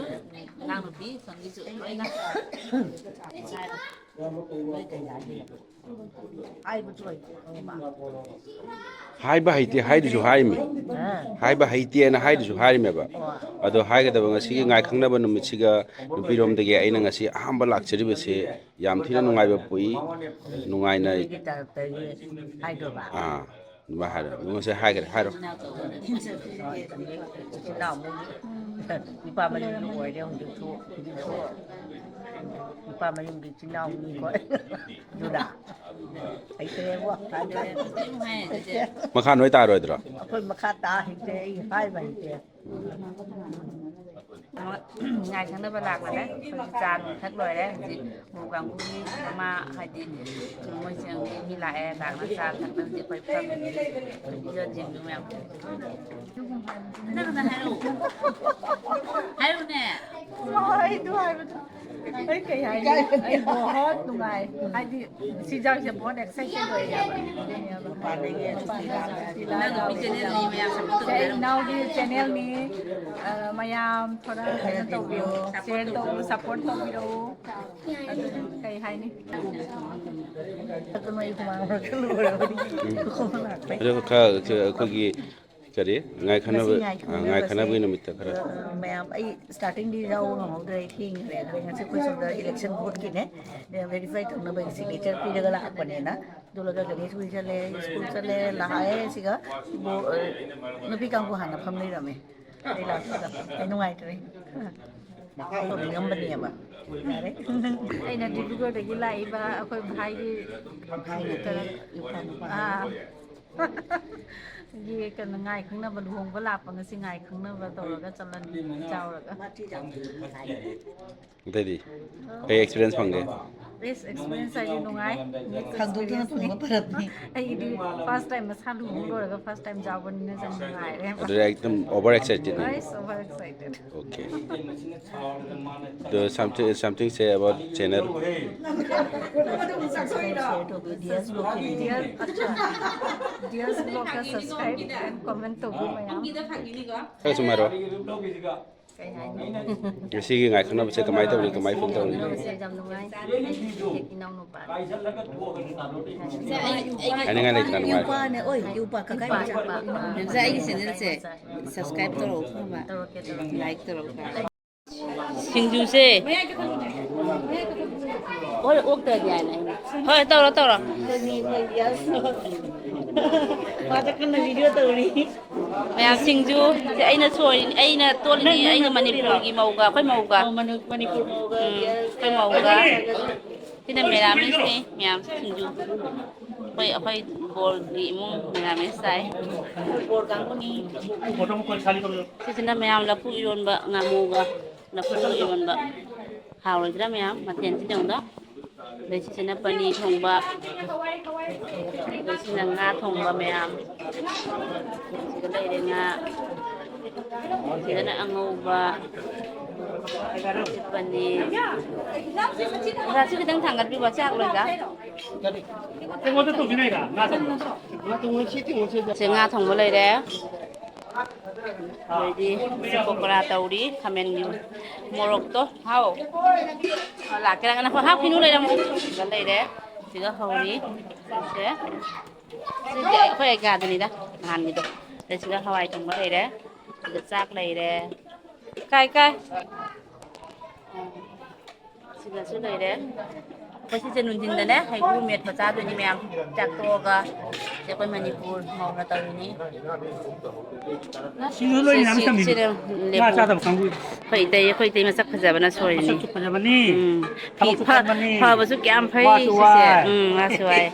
ꯃꯥ ꯅꯨꯄꯤ ꯁꯣꯝꯒꯤꯁꯨ ꯂꯣꯏꯅ꯫ ꯍꯥꯏꯕ ꯍꯩꯇꯦ ꯍꯥꯏꯗꯨꯁꯨ ꯍꯥꯏꯔꯤꯃꯤ꯫ ꯍꯥꯏꯕ ꯍꯩꯇꯦꯅ ꯍꯥꯏꯗꯨꯁꯨ ꯍꯥꯏꯔꯤꯃꯦꯕ꯫ ꯑꯗꯣ ꯍꯥꯏꯒꯗꯕ ꯉꯁꯤꯒꯤ ꯉꯥꯏ ꯈꯪꯅꯕ ꯅꯨꯃꯤꯠꯁꯤꯒ ꯅꯨꯄꯤꯔꯣꯝꯗꯒꯤ ꯑꯩꯅ ꯉꯁꯤ ꯑꯍꯥꯟꯕ ꯂꯥꯛꯆꯔꯤꯕꯁꯤ ꯌꯥꯝ ꯊꯤꯅ ꯅꯨꯡꯉꯥꯏꯕ ꯄꯣꯛꯏ꯫ ꯅꯨꯡꯉꯥꯏꯅ ꯅꯨꯄꯤꯒꯤ ꯇꯔꯞꯇꯒꯤ ꯍꯥꯏꯗꯣꯏꯕ꯫ ꯑꯥ, ꯑꯗꯨꯃꯥꯏꯅ ꯍꯥꯏꯔꯣ꯫ ꯑꯗꯨ ꯉꯁꯤ ꯍꯥꯏꯈ꯭ꯔꯦ, ꯍꯥꯏꯔꯣ꯫ ꯏꯆꯤꯜ ꯏꯅꯥꯎ ꯅꯨꯄꯥ ꯃꯌꯨꯝꯗ ꯑꯣꯏꯔꯦ ꯍꯧꯖꯤꯛꯁꯨ꯫ ꯍꯧꯖꯤꯛꯁꯨ ꯅꯨꯄꯥ ꯃꯌꯨꯝꯒꯤ ꯏꯆꯤꯜ ꯏꯅꯥꯎꯅꯤꯀꯣ꯫ ꯑꯗꯨꯅ ꯍꯩꯇ꯭ꯔꯦꯕꯣ꯫ ꯃꯈꯥ ꯅꯣꯏ ꯇꯥꯔꯣꯏꯗ꯭ꯔꯣ? ꯑꯩꯈꯣꯏ ꯃꯈꯥ ꯇꯥ ꯍꯩꯇ꯭ꯔꯦ, ꯑꯩ ꯍꯥꯏꯕ ꯍꯩꯇ꯭ꯔꯦ꯫ ꯉꯥꯏ ꯈꯪꯅꯕ ꯂꯥꯛꯄꯗ ꯑꯩꯈꯣꯏ ꯆꯥ ꯅꯨꯡ ꯊꯛ ꯂꯣꯏꯔꯦ꯫ ꯍꯧꯖꯤꯛ ꯃꯧ ꯀꯥꯡꯕꯨꯒꯤ ꯃꯃꯥ ꯍꯥꯏꯗꯤ ꯃꯣꯏꯁꯤꯡꯒꯤ ꯃꯤ ꯂꯥꯛꯑꯦ, ꯂꯥꯛꯅ ꯆꯥ ꯊꯛꯅ ꯍꯧꯖꯤꯛ ꯑꯩꯈꯣꯏ ꯐꯝꯃꯤ꯫ ꯌꯣꯠ ꯌꯦꯡꯕꯤ ꯃꯌꯥꯝ꯫ ꯅꯪꯅ ꯍꯥꯏꯔꯛꯑꯣ꯫ ꯍꯥꯏꯔꯛꯑꯣꯅꯦ꯫ ꯋꯥꯍꯩꯗꯨ ꯍꯥꯏꯕꯗꯨ꯫ ꯑꯩ ꯀꯩ ꯍꯥꯏꯅꯤ? ꯑꯩ ꯕꯣꯍꯣꯠ ꯅꯨꯡꯉꯥꯏ꯫ ꯍꯥꯏꯗꯤ ꯁꯤ ꯖꯒꯥꯁꯦ ꯕꯣꯍꯣꯠ ꯑꯦꯛꯁꯥꯏꯇꯦꯗ ꯑꯣꯏꯌꯦꯕ꯫ ꯃꯄꯥꯟꯗꯒꯤ ꯁꯨꯇꯤ ꯂꯥꯛꯑꯒ ꯅꯪ ꯅꯨꯄꯤ ꯆꯦꯅꯦꯜ ꯑꯅꯤ ꯃꯌꯥꯝ ꯁꯞꯄꯣꯔꯠ ꯁꯦ, ꯇꯧꯕꯤꯔꯣ꯫ ꯏꯅꯥꯎꯒꯤ ꯆꯦꯅꯦꯜꯅꯤ꯫ ꯑ, ꯃꯌꯥꯝ ꯊꯣꯔꯥ ꯀꯩꯅꯣ ꯇꯧꯕꯤꯌꯣ, ꯁꯤꯌꯔ ꯇꯧꯕꯤꯌꯣ, ꯁꯞꯄꯣꯔꯠ ꯇꯧꯕꯤꯔꯛꯎ꯫ ꯑꯗꯨ ꯀꯩ ꯍꯥꯏꯅꯤ? ꯑꯗꯨꯅ ꯑꯩ ꯍꯨꯃꯥꯡ ꯃꯔꯛꯇ ꯂꯣꯏꯔꯕꯅꯤ꯫ ꯎꯝ꯫ ꯈꯣꯡ ꯂꯥꯛꯄꯩ꯫ ꯑꯗꯣ ꯈꯔ ꯑꯩꯈꯣꯏꯒꯤ ꯀꯔꯤ? ꯉꯥꯏ ꯈꯟꯅꯕ-, ꯉꯁꯤ ꯉꯥꯏ ꯑ, ꯉꯥꯏ ꯈꯟꯅꯕꯁꯦ, ꯈꯟꯅꯕꯒꯤ ꯅꯨꯃꯤꯠꯇ ꯈꯔ꯫ ꯑ, ꯃꯌꯥꯝ, ꯑꯩ ꯁ꯭ꯇꯥꯔꯇꯤꯡꯗꯤ ꯌꯥꯎꯕ ꯉꯝꯍꯧꯗ꯭ꯔꯦ, ꯑꯩ ꯊꯦꯡꯈ꯭ꯔꯦ꯫ ꯑꯗꯨꯅ ꯉꯁꯤ ꯑꯩꯈꯣꯏ ꯁꯣꯝꯗ ꯏꯂꯦꯛꯁꯟ ꯚꯣꯠꯀꯤꯅꯦ, ꯑ, ꯚꯦꯔꯤꯐꯥꯏ ꯇꯧꯅꯕꯒꯤ ꯁꯤꯒꯅꯦꯆꯔ ꯄꯤꯔꯒ ꯂꯥꯛꯄꯅꯦꯅ꯫ ꯑꯗꯨ ꯂꯣꯏꯔꯒ ꯒꯅꯦꯁ ꯍꯣꯏ ꯆꯠꯂꯦ, ꯁ꯭ꯀꯨꯜ ꯆꯠꯂꯦ, ꯂꯥꯛꯑꯦ꯫ ꯁꯤꯒ ꯕꯣ-, ꯑ, ꯅꯨꯄꯤ ꯀꯥꯡꯕꯨ ꯍꯥꯟꯅ ꯐꯝ ꯂꯩꯔꯝꯃꯦ꯫ ꯑꯩ ꯂꯥꯛꯄꯗ ꯑꯩ ꯅꯨꯡꯉꯥꯏꯇ꯭ꯔꯦ꯫ ꯇꯧꯅꯤꯡꯉꯝꯕꯅꯦꯕ꯫ ꯌꯥꯔꯦ꯫ ꯑꯩꯅ ꯗꯤꯕ꯭ꯔꯨꯒꯔꯗꯒꯤ ꯂꯥꯛꯏꯕ ꯑꯩꯈꯣꯏ ꯚꯥꯏꯒꯤ ꯚꯥꯏ ꯅꯠꯇꯦ, ꯏꯄ꯭ꯋꯥ ꯅꯨꯄꯥ꯫ ꯑꯥ꯫ ꯒꯤ ꯀꯩꯅꯣ, ꯉꯥꯏ ꯈꯪꯅꯕ ꯂꯨꯍꯣꯡꯕ ꯂꯥꯛꯄ, ꯉꯁꯤ ꯉꯥꯏ ꯈꯪꯅꯕ ꯇꯧꯔꯒ ꯆꯠꯂꯅꯤ ꯆꯥꯎꯔꯒ꯫ ꯑꯇꯩꯗꯤ ꯀꯩ ꯑꯦꯛꯁꯄꯤꯔꯤꯌꯦꯟꯁ ꯐꯪꯒꯦ? ꯕꯦꯁ ꯑꯦꯛꯁꯄꯤꯔꯤꯌꯦꯟꯁ ꯍꯥꯏꯗꯤ ꯅꯨꯡꯉꯥꯏ꯫ ꯈꯪꯗꯣꯛꯇꯅ ꯐꯪꯕ ꯐꯔꯛꯅꯤ꯫ ꯑꯩꯒꯤꯗꯤ ꯐꯥꯔꯁ ꯇꯥꯏꯝ ꯃꯁꯥ ꯂꯨꯍꯣꯡ ꯂꯣꯏꯔꯒ ꯐꯥꯔꯁ ꯇꯥꯏꯝ ꯌꯥꯎꯕꯅꯤꯅ ꯌꯥꯝ ꯅꯨꯡꯉꯥꯏꯔꯦ꯫ ꯑꯗꯨꯗ ꯑꯦꯛꯗꯝ ꯑꯣꯚꯔ ꯑꯦꯛꯁꯥꯏꯇꯦꯗ ꯅꯤ꯫ ꯑꯩꯁ, over excited. Okay. Do something, something say about channel. Dear, ꯑꯠꯆꯥ꯫ ꯗꯤꯌꯔ ꯕ꯭ꯂꯣꯒꯇ subscribe and comment ꯇꯧꯕꯤꯌꯨ ꯃꯌꯥꯝ꯫ ꯈꯔ ꯁꯨꯝ ꯍꯥꯏꯔꯛꯑꯣ꯫ ꯀꯩ ꯍꯥꯏꯅꯤ? ꯉꯁꯤꯒꯤ ꯉꯥꯏ ꯈꯪꯅꯕꯁꯦ ꯀꯃꯥꯏꯅ ꯇꯧꯔꯤ, ꯀꯃꯥꯏꯅ ꯐꯤꯜ ꯇꯧꯔꯤ? ꯉꯥꯏ ꯈꯪꯅꯕꯁꯦ ꯌꯥꯝ ꯅꯨꯡꯉꯥꯏ꯫ ꯑꯩꯒꯤ ꯏꯅꯥꯎꯅꯨꯄꯥ꯫ ꯍꯥꯏꯅꯤꯡꯉꯥꯏ ꯂꯩꯇ꯭ꯔꯥ? ꯅꯨꯡꯉꯥꯏ꯫ ꯏꯄꯥꯅꯦ, ꯑꯣꯏ, ꯏꯄꯥ ꯀꯀꯥꯏ ꯃꯆꯥ꯫ ꯏꯄꯥ, ꯏꯄꯥ꯫ ꯃꯦꯝꯁꯦ, ꯑꯩꯒꯤ ꯆꯦꯅꯦꯜꯁꯦ ꯁꯕꯁꯀ꯭ꯔꯥꯏꯕ ꯇꯧꯔꯛꯎ ꯈꯪꯉꯕ? ꯇꯧꯔꯛꯀꯦ, ꯇꯧꯔꯛꯀꯦ꯫ ꯂꯥꯏꯛ ꯇꯧꯔꯛꯎ꯫ ꯁꯤꯡꯖꯨꯁꯦ꯫ ꯍꯣꯏ, ꯑꯣꯛꯇ꯭ꯔꯗꯤ ꯍꯥꯏꯅ ꯑꯩꯅ꯫ ꯍꯣꯏ, ꯇꯧꯔꯣ, ꯇꯧꯔꯣ꯫ ꯃꯥꯗ ꯀꯟꯅ ꯚꯤꯗꯤꯑꯣ ꯇꯧꯔꯤ꯫ ꯃꯌꯥꯝ ꯁꯤꯡꯖꯨ, ꯁꯦ ꯑꯩꯅ ꯁꯣꯏꯔꯤꯅꯤ, ꯑꯩꯅ ꯇꯣꯠꯂꯤꯅꯤ, ꯅꯪ, ꯅꯪ ꯑꯩꯒ ꯃꯅꯤꯄꯨꯔꯒꯤ ꯃꯧꯒ, ꯑꯩꯈꯣꯏ ꯃꯧꯒ꯫ ꯑꯣ, ꯃꯅꯤ-, ꯃꯅꯤꯄꯨꯔ ꯃꯧꯒ, ꯎꯝ, ꯑꯩꯈꯣꯏ ꯃꯧꯒ꯫ ꯁꯤꯅ ꯃꯦꯔꯥꯃꯤꯁꯅꯤ, ꯃꯌꯥꯝ ꯁꯤꯡꯖꯨ꯫ ꯑꯩꯈꯣꯏ, ꯑꯩꯈꯣꯏ ꯕꯣꯔꯒꯤ ꯏꯃꯨꯡ ꯃꯦꯔꯥꯃꯤꯁ ꯆꯥꯏ꯫ ꯕꯣꯔ ꯀꯥꯡꯕꯨꯅꯤ꯫ ꯁꯤꯁꯤꯅ ꯃꯌꯥꯝ ꯂꯐꯨ ꯏꯔꯣꯟꯕ, ꯉꯥꯃꯨꯒ ꯂꯐꯨ ꯏꯔꯣꯟꯕ꯫ ꯍꯥꯎꯔꯣꯏꯗ꯭ꯔꯥ ꯃꯌꯥꯝ? ꯃꯊꯦꯜꯁꯤꯗ ꯑꯃꯨꯛꯇ꯫ ꯑꯗꯩ ꯁꯤꯁꯤꯅ ꯄꯅꯤꯔ ꯊꯣꯡꯕ꯫ ꯑꯗꯩ ꯁꯤꯅ ꯉꯥ ꯊꯣꯡꯕ ꯃꯌꯥꯝ꯫ ꯁꯤꯗ ꯂꯩꯔꯦ ꯉꯥ꯫ ꯁꯤꯗꯅ ꯑꯉꯧꯕ, ꯄꯅꯤꯔ꯫ ꯑꯣꯖꯥꯁꯨ ꯈꯤꯇꯪ ꯊꯥꯡꯒꯠꯄꯤꯕ, ꯆꯥꯛ ꯂꯣꯏꯗ꯫ ꯁꯤ ꯉꯥ ꯊꯣꯡꯕ ꯂꯩꯔꯦ꯫ ꯑꯗꯩꯗꯤ ꯁꯤ ꯄꯀꯣꯔꯥ ꯇꯧꯔꯤ, ꯈꯥꯃꯦꯟꯒꯤ ꯃꯣꯔꯣꯛꯇꯣ꯫ ꯍꯥꯎ꯫ ꯂꯥꯛꯀꯦꯔꯥ ꯀꯅꯥ? ꯍꯣꯏ, ꯍꯥꯞꯈꯤꯅꯨ, ꯂꯩꯔꯝꯃꯣ꯫ ꯁꯤꯗ ꯂꯩꯔꯦ꯫ ꯁꯤꯒ ꯍꯧꯔꯤ꯫ ꯁꯤꯁꯦ꯫ ꯁꯤꯗꯤ ꯑꯩꯈꯣꯏ ꯑꯩꯒꯥꯗꯨꯅꯤꯗ, ꯅꯍꯥꯟꯒꯤꯗꯣ꯫ ꯑꯗꯩ ꯁꯤꯗ ꯍꯋꯥꯏ ꯊꯣꯡꯕ ꯂꯩꯔꯦ꯫ ꯁꯤꯗ ꯆꯥꯛ ꯂꯩꯔꯦ꯫ ꯀꯥꯏ, ꯀꯥꯏ? ꯁꯤꯗꯁꯨ ꯂꯩꯔꯦ꯫ ꯑꯩꯈꯣꯏ ꯁꯤꯁꯦ ꯅꯨꯡꯊꯤꯟꯗꯅꯦ, ꯍꯩꯒ꯭ꯔꯨ ꯃꯦꯠꯄ ꯆꯥꯗꯣꯏꯅꯤ ꯃꯌꯥꯝ꯫ ꯆꯥꯛ ꯇꯣꯛꯑꯒ꯫ ꯁꯤ ꯑꯩꯈꯣꯏ ꯃꯅꯤꯄꯨꯔ ꯃꯧꯅ ꯇꯧꯔꯤꯅꯤ꯫ ꯁꯤꯁꯨ ꯂꯣꯏ ꯁꯤ, ꯃꯌꯥꯝ ꯁꯤ, ꯊꯝꯃꯤꯅꯤ꯫ ꯁꯤꯅ ꯉꯥ ꯂꯦꯕꯨ꯫ ꯆꯥꯗꯕ ꯀꯥꯡꯕꯨ꯫ ꯑꯩꯈꯣꯏ ꯏꯇꯩ, ꯑꯩꯈꯣꯏ ꯏꯇꯩ ꯃꯁꯛ ꯐꯖꯕꯅ ꯁꯣꯏꯔꯤꯅꯤ꯫ ꯃꯁꯛꯁꯨ ꯐꯖꯕꯅꯤ꯫ ꯎꯝ꯫ ꯐꯤ ꯊꯕꯛꯁꯨ ꯐ-, ꯀꯟꯕꯅꯤ꯫ ꯐꯕꯁꯨ ꯀꯌꯥꯝ ꯐꯩ ꯋꯥꯁꯨ ꯁꯤꯁꯦ꯫ ꯋꯥꯏ꯫ ꯎꯝ, ꯋꯥꯁꯨ ꯋꯥꯏ꯫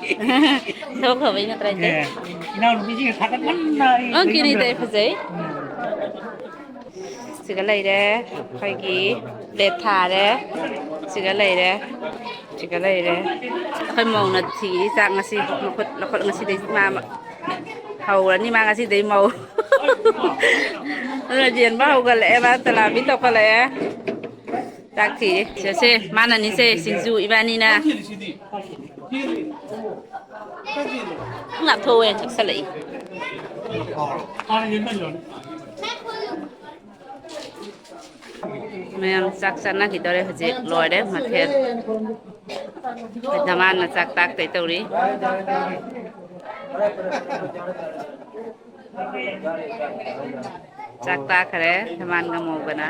ꯊꯕꯛ ꯐꯕꯩ ꯅꯠꯇ꯭ꯔꯥ, ꯏꯇꯩ? ꯑꯦ, ꯏꯅꯥꯎꯅꯨꯄꯤꯁꯤꯡꯅ ꯊꯥꯒꯠꯃꯟꯗꯅ ꯑꯩ ꯑꯪ, ꯂꯣꯏ ꯀꯤꯅꯤ, ꯉꯝꯗ꯭ꯔꯦ꯫ ꯏꯇꯩ, ꯐꯖꯩ꯫ ꯎꯝ꯫ ꯁꯤꯒ ꯂꯩꯔꯦ, ꯑꯩꯈꯣꯏꯒꯤ ꯄ꯭ꯂꯦꯠ ꯊꯥꯔꯦ꯫ ꯁꯤꯒ ꯂꯩꯔꯦ, ꯁꯤꯒ ꯂꯩꯔꯦ꯫ ꯑꯩꯈꯣꯏ ꯃꯧꯅ ꯊꯤꯔꯤ ꯆꯥꯛ ꯉꯁꯤ꯫ ꯃꯈꯨꯠ, ꯃꯈꯨꯠ ꯉꯁꯤꯗꯩ ꯃꯥ ꯍꯧꯔꯅꯤ, ꯃꯥ ꯉꯁꯤꯗꯩ ꯃꯧ꯫ ꯑꯗꯨꯅ ꯌꯦꯟꯕ ꯍꯧꯒꯠꯂꯛꯑꯦ, ꯃꯥ ꯆꯂꯥꯝꯕꯤ ꯇꯧꯈꯠꯂꯛꯑꯦ꯫ ꯆꯥꯛ ꯊꯤꯔꯤ꯫ ꯁꯦ, ꯁꯦ, ꯃꯥꯅꯅꯤꯁꯦ, ꯁꯤꯡꯖꯨ ꯏꯕꯥꯅꯤꯅ꯫ ꯂꯥꯞꯊꯣꯛꯑꯣ, ꯆꯥꯛꯁꯜꯂꯛꯏ꯫ ꯃꯌꯥꯝ ꯆꯥꯛ ꯆꯥꯅꯈꯤꯗꯧꯔꯦ ꯍꯧꯖꯤꯛ, ꯂꯣꯏꯔꯦ ꯃꯊꯦꯜ꯫ ꯗꯃꯥꯟꯅ ꯆꯥꯛ ꯇꯥꯛꯇꯣꯏ ꯇꯧꯔꯤ꯫ ꯆꯥꯛ ꯇꯥꯛꯈꯔꯦ ꯗꯃꯥꯟꯒ ꯃꯧꯒꯅ꯫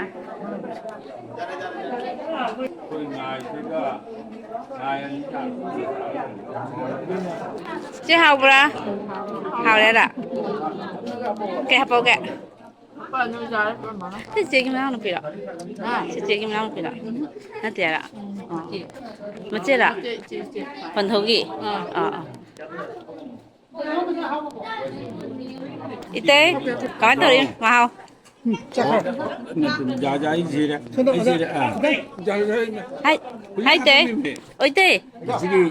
ꯆꯦ, ꯍꯥꯎꯕ꯭ꯔꯥ? ꯍꯥꯎꯔꯦꯔꯥ? ꯀꯩ ꯍꯥꯞꯄꯧꯒꯦ? ꯁꯤ ꯆꯦꯒꯤ ꯃꯅꯥꯎꯅꯨꯄꯤꯔꯣ? ꯁꯤ ꯆꯦꯒꯤ ꯃꯅꯥꯎꯅꯨꯄꯤꯔꯣ? ꯅꯠꯇꯦꯔꯥ? ꯑꯣ꯫ ꯃꯆꯦꯔꯥ? ꯄꯟꯊꯧꯒꯤ? ꯑꯥ, ꯑꯥ꯫ ꯏꯇꯩ, ꯀꯃꯥꯏꯅ ꯇꯧꯔꯤ ꯃꯍꯥꯎ? ꯌꯥ, ꯌꯥ, ꯑꯩ ꯁꯤꯔꯦ꯫ ꯑꯩ ꯁꯤꯔꯦ꯫ ꯑꯥ꯫ ꯍꯥꯏ, ꯍꯥꯏ, ꯏꯇꯩ꯫ ꯑꯣ, ꯏꯇꯩ꯫ ꯉꯁꯤꯒꯤ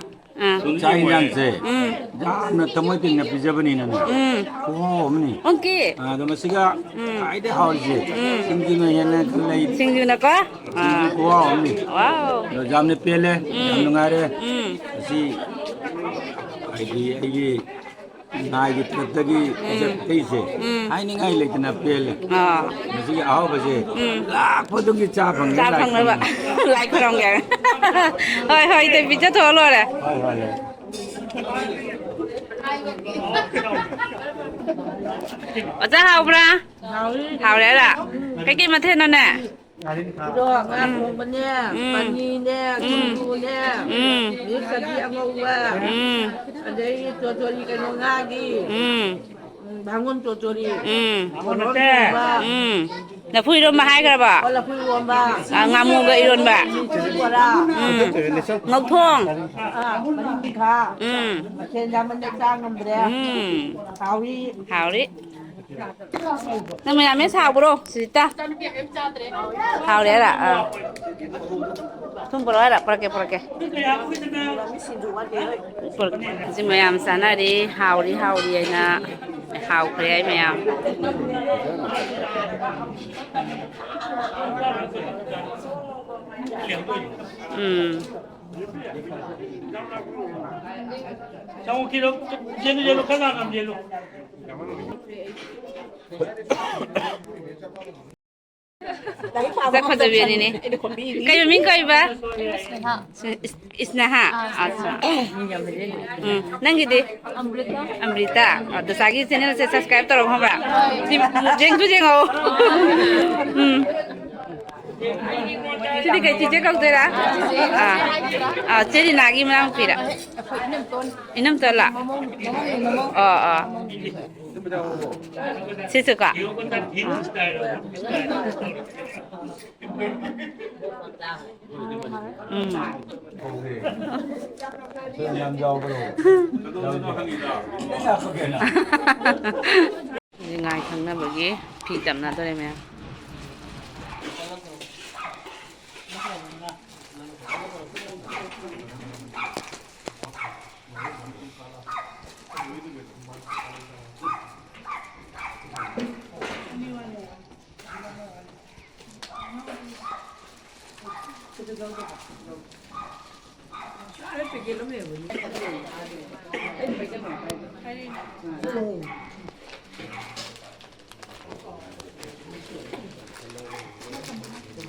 ꯑꯥ꯫ ꯆꯥꯛ ꯌꯦꯟꯁꯥꯡꯁꯦ ꯎꯝ꯫ ꯌꯥꯝꯅ ꯊꯃꯣꯏ ꯇꯤꯡꯅ ꯄꯤꯖꯕꯅꯤꯅꯅꯦ꯫ ꯎꯝ꯫ ꯈꯨꯍꯥꯎ ꯑꯃꯅꯤ꯫ ꯑꯣꯀꯦ꯫ ꯑꯥ, ꯑꯗꯣ ꯃꯁꯤꯒ ꯎꯝ꯫ ꯈ꯭ꯋꯥꯏꯗꯩ ꯍꯥꯎꯔꯤꯁꯦ ꯎꯝ꯫ ꯁꯤꯡꯖꯨꯅ ꯍꯦꯟꯅ ꯂꯩ꯫ ꯁꯤꯡꯖꯨꯅꯀꯣ? ꯁꯤꯡꯖꯨ ꯑꯥ꯫ ꯈꯨꯍꯥꯎ ꯑꯃꯅꯤ꯫ ꯋꯥꯎ꯫ ꯑꯗꯣ ꯌꯥꯝꯅ ꯄꯦꯜꯂꯦ, ꯌꯥꯝ ꯎꯝ꯫ ꯅꯨꯡꯉꯥꯏꯔꯦ꯫ ꯎꯝ꯫ ꯃꯁꯤ ꯍꯥꯏꯗꯤ ꯑꯩꯒꯤ ꯅꯥꯏꯒꯤ ꯇꯔꯞꯇꯒꯤ ꯎꯝ꯫ ꯄꯤꯖꯔꯛꯄꯁꯦ ꯎꯝ꯫ ꯍꯥꯏꯅꯤꯡꯉꯥꯏ ꯂꯩꯇꯅ ꯄꯦꯜꯂꯦ꯫ ꯑꯥ꯫ ꯃꯁꯤꯒꯤ ꯑꯍꯥꯎꯕꯁꯦ ꯎꯝ꯫ ꯂꯥꯛꯄꯗꯨꯒꯤ ꯆꯥ ꯐꯪꯉꯦ, ꯆꯥ ꯂꯥꯏ ꯐꯪꯅꯕ꯫ ꯈꯨꯔꯨꯝꯃꯦ꯫ ꯂꯥꯏ ꯈꯨꯔꯨꯝꯒꯦ꯫ ꯍꯣꯏ, ꯍꯣꯏ, ꯏꯇꯩ, ꯄꯤꯖꯊꯣꯛꯑ ꯂꯣꯏꯔꯦ꯫ ꯍꯣꯏ, ꯍꯣꯏ, ꯍꯣꯏ꯫ ꯑꯣꯖꯥ, ꯍꯥꯎꯕ꯭ꯔꯥ? ꯍꯥꯎꯔꯦ ꯍꯥꯏꯔ? ꯀꯩꯀꯩ ꯃꯊꯦꯜꯅꯣꯅꯦ? ꯏꯔꯣ, ꯉꯥ ꯎꯝ꯫ ꯊꯣꯡꯕꯅꯦ, ꯎꯝ꯫ ꯄꯅꯤꯔꯅꯦ, ꯎꯝ꯫ ꯁꯤꯡꯖꯨꯅꯦ, ꯎꯝ꯫ ꯃꯤꯛꯁ ꯊꯕꯤ ꯑꯉꯧꯕ, ꯎꯝ꯫ ꯑꯗꯩ ꯆꯣꯆꯣꯔꯤ ꯀꯩꯅꯣ ꯉꯥꯒꯤ, ꯎꯝ꯫ ꯎꯝ, ꯚꯥꯉꯣꯟ ꯆꯣꯆꯣꯔꯤ, ꯎꯝ꯫ ꯕꯣꯔꯣ ꯊꯣꯡꯕ, ꯎꯝ꯫ ꯂꯐꯨ ꯏꯔꯣꯝꯕ ꯍꯥꯏꯈ꯭ꯔꯕ? ꯑꯣ, ꯂꯐꯨ ꯏꯔꯣꯝꯕ, ꯑ, ꯉꯥꯃꯨꯒ ꯏꯔꯣꯟꯕ꯫ ꯃꯤꯃꯤ ꯕꯣꯔꯥ, ꯎꯝ꯫ ꯉꯧꯊꯣꯡ꯫ ꯑꯥ, ꯃꯔꯤ ꯃꯈꯥ꯫ ꯎꯝ꯫ ꯃꯊꯦꯜ ꯌꯥꯝꯃꯟꯗ ꯆꯥ ꯉꯝꯗ꯭ꯔꯦ꯫ ꯎꯝ꯫ ꯍꯥꯎꯏ꯫ ꯍꯥꯎꯔꯤ꯫ ꯅꯪ ꯃꯌꯥꯝ ꯍꯦꯛ ꯁꯥꯎꯕ꯭ꯔꯣ, ꯁꯤꯁꯇ? ꯍꯥꯎꯔꯦ ꯍꯥꯏꯔ? ꯑꯥ꯫ ꯊꯨꯝ ꯄꯨꯔꯛꯑꯣ ꯍꯥꯏꯔ? ꯄꯨꯔꯛꯀꯦ, ꯄꯨꯔꯛꯀꯦ꯫ ꯄꯨꯔꯛꯀꯦ꯫ ꯁꯤ ꯃꯌꯥꯝ ꯆꯥꯅꯔꯤ, ꯍꯥꯎꯔꯤ, ꯍꯥꯎꯔꯤ ꯍꯥꯏꯅ꯫ ꯍꯥꯎꯈ꯭ꯔꯦ ꯍꯥꯏ ꯃꯌꯥꯝ꯫ ꯎꯝ꯫ ꯆꯪꯉꯛꯈꯤꯔꯣ? ꯆꯦꯜꯂꯨ, ꯆꯦꯜꯂꯨ, ꯈꯔ ꯉꯟꯅ ꯆꯦꯜꯂꯨ꯫ ꯁꯛ ꯐꯖꯕꯤ ꯑꯅꯤꯅꯦ꯫ ꯀꯩ ꯃꯃꯤꯡ ꯀꯧꯏꯕ? ꯏꯁ-, ꯏꯁꯅꯦꯍꯥ? ꯑꯠꯆꯥ꯫ ꯎꯝ, ꯅꯪꯒꯤꯗꯤ? ꯑꯃ꯭ꯔꯤꯇꯥ꯫ ꯑꯗꯣ ꯆꯥꯒꯤ channelꯁꯦ subscribe ꯇꯧꯔꯣ ꯈꯪꯕ꯭ꯔꯥ? ꯁꯤ ꯌꯦꯡꯁꯨ ꯌꯦꯡꯉꯛꯑꯣ꯫ ꯎꯝ꯫ ꯁꯤꯗꯤ ꯀꯩ ꯆꯤꯆꯦ ꯀꯧꯗꯣꯏꯔꯥ? ꯑꯥ꯫ ꯑꯥ, ꯆꯦ ꯔꯤꯅꯥꯒꯤ ꯃꯅꯥꯎꯅꯨꯄꯤꯔꯥ? ꯏꯅꯝꯇꯣꯟꯂ? ꯑꯣ, ꯑꯣ꯫ ꯁꯤꯁꯨꯀꯣ? ꯑꯥ꯫ ꯎꯝ꯫ ꯌꯥꯝ ꯌꯥꯎꯕ꯭ꯔꯣ? ꯅꯤꯡꯉꯥꯏ ꯈꯪꯅꯕꯒꯤ ꯐꯤ ꯇꯝꯅꯗꯣꯔꯦ ꯃꯌꯥꯝ꯫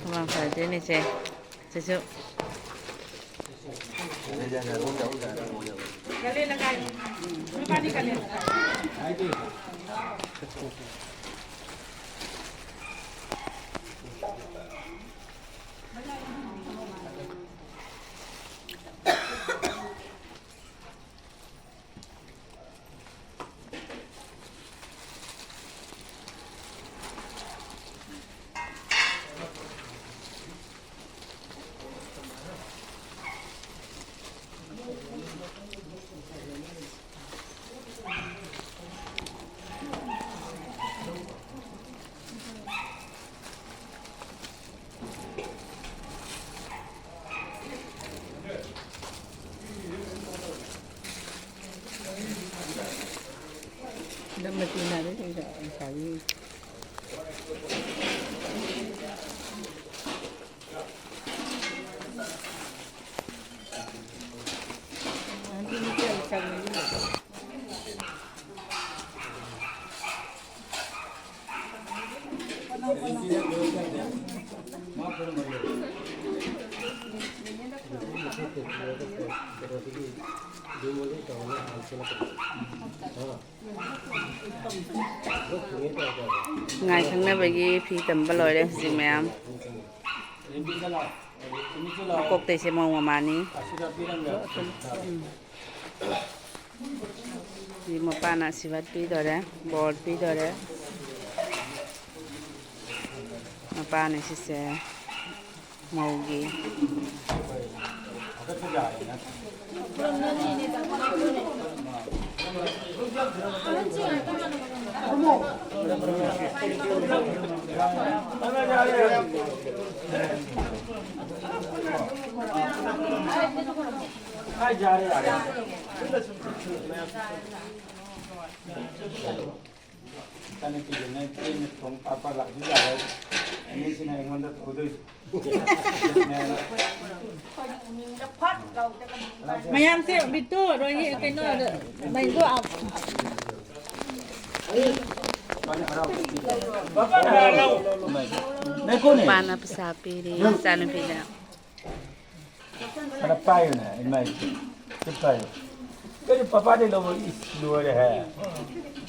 ꯃꯃꯥꯡ ꯐꯔꯗꯣꯏꯅꯦ ꯏꯆꯦ꯫ ꯁꯤꯁꯨ꯫ ꯉꯥꯏ ꯈꯪꯅꯕꯒꯤ ꯐꯤ ꯇꯝꯕ ꯂꯣꯏꯔꯦ ꯍꯧꯖꯤꯛ ꯃꯌꯥꯝ꯫ ꯃꯀꯣꯛꯇꯩꯁꯦ ꯃꯧ ꯃꯃꯥꯅꯤ꯫ ꯎꯝ꯫ ꯁꯤ ꯃꯄꯥꯅ ꯑꯁꯤꯔꯕꯥꯗ ꯄꯤꯗꯣꯔꯦ, ꯕꯣꯔ ꯄꯤꯗꯣꯔꯦ꯫ ꯃꯄꯥꯅ ꯁꯤꯁꯦ ꯃꯧꯒꯤ꯫ ꯏꯆꯥꯅꯨꯄꯤꯗꯨꯅ ꯆꯦꯟꯅ ꯊꯣꯡ ꯄꯥꯛ ꯄꯥꯛ ꯂꯥꯛꯄꯁꯨ ꯌꯥꯔꯣꯏ꯫ ꯑꯅꯤꯁꯤꯅ ꯑꯩꯉꯣꯟꯗ ꯇꯧꯗꯣꯏꯁꯦ꯫ ꯃꯌꯥꯝꯁꯦ ꯕꯤꯇꯨ, ꯔꯣꯍꯤ, ꯀꯩꯅꯣ, ꯃꯩꯗꯨ, ꯑ, ꯅꯨꯄꯥꯅ ꯄꯩꯁꯥ ꯄꯤꯔꯤ ꯃꯆꯥꯅꯨꯄꯤꯗ꯫ ꯈꯔ ꯄꯥꯏꯌꯨꯅꯦ, ꯏꯃꯥꯏ꯫ ꯁꯤ ꯄꯥꯏꯌꯨ꯫ ꯀꯔꯤ ꯄꯄꯥꯗꯩ ꯂꯧꯕ? ꯏꯁ, ꯂꯣꯏꯔꯦꯍꯦ꯫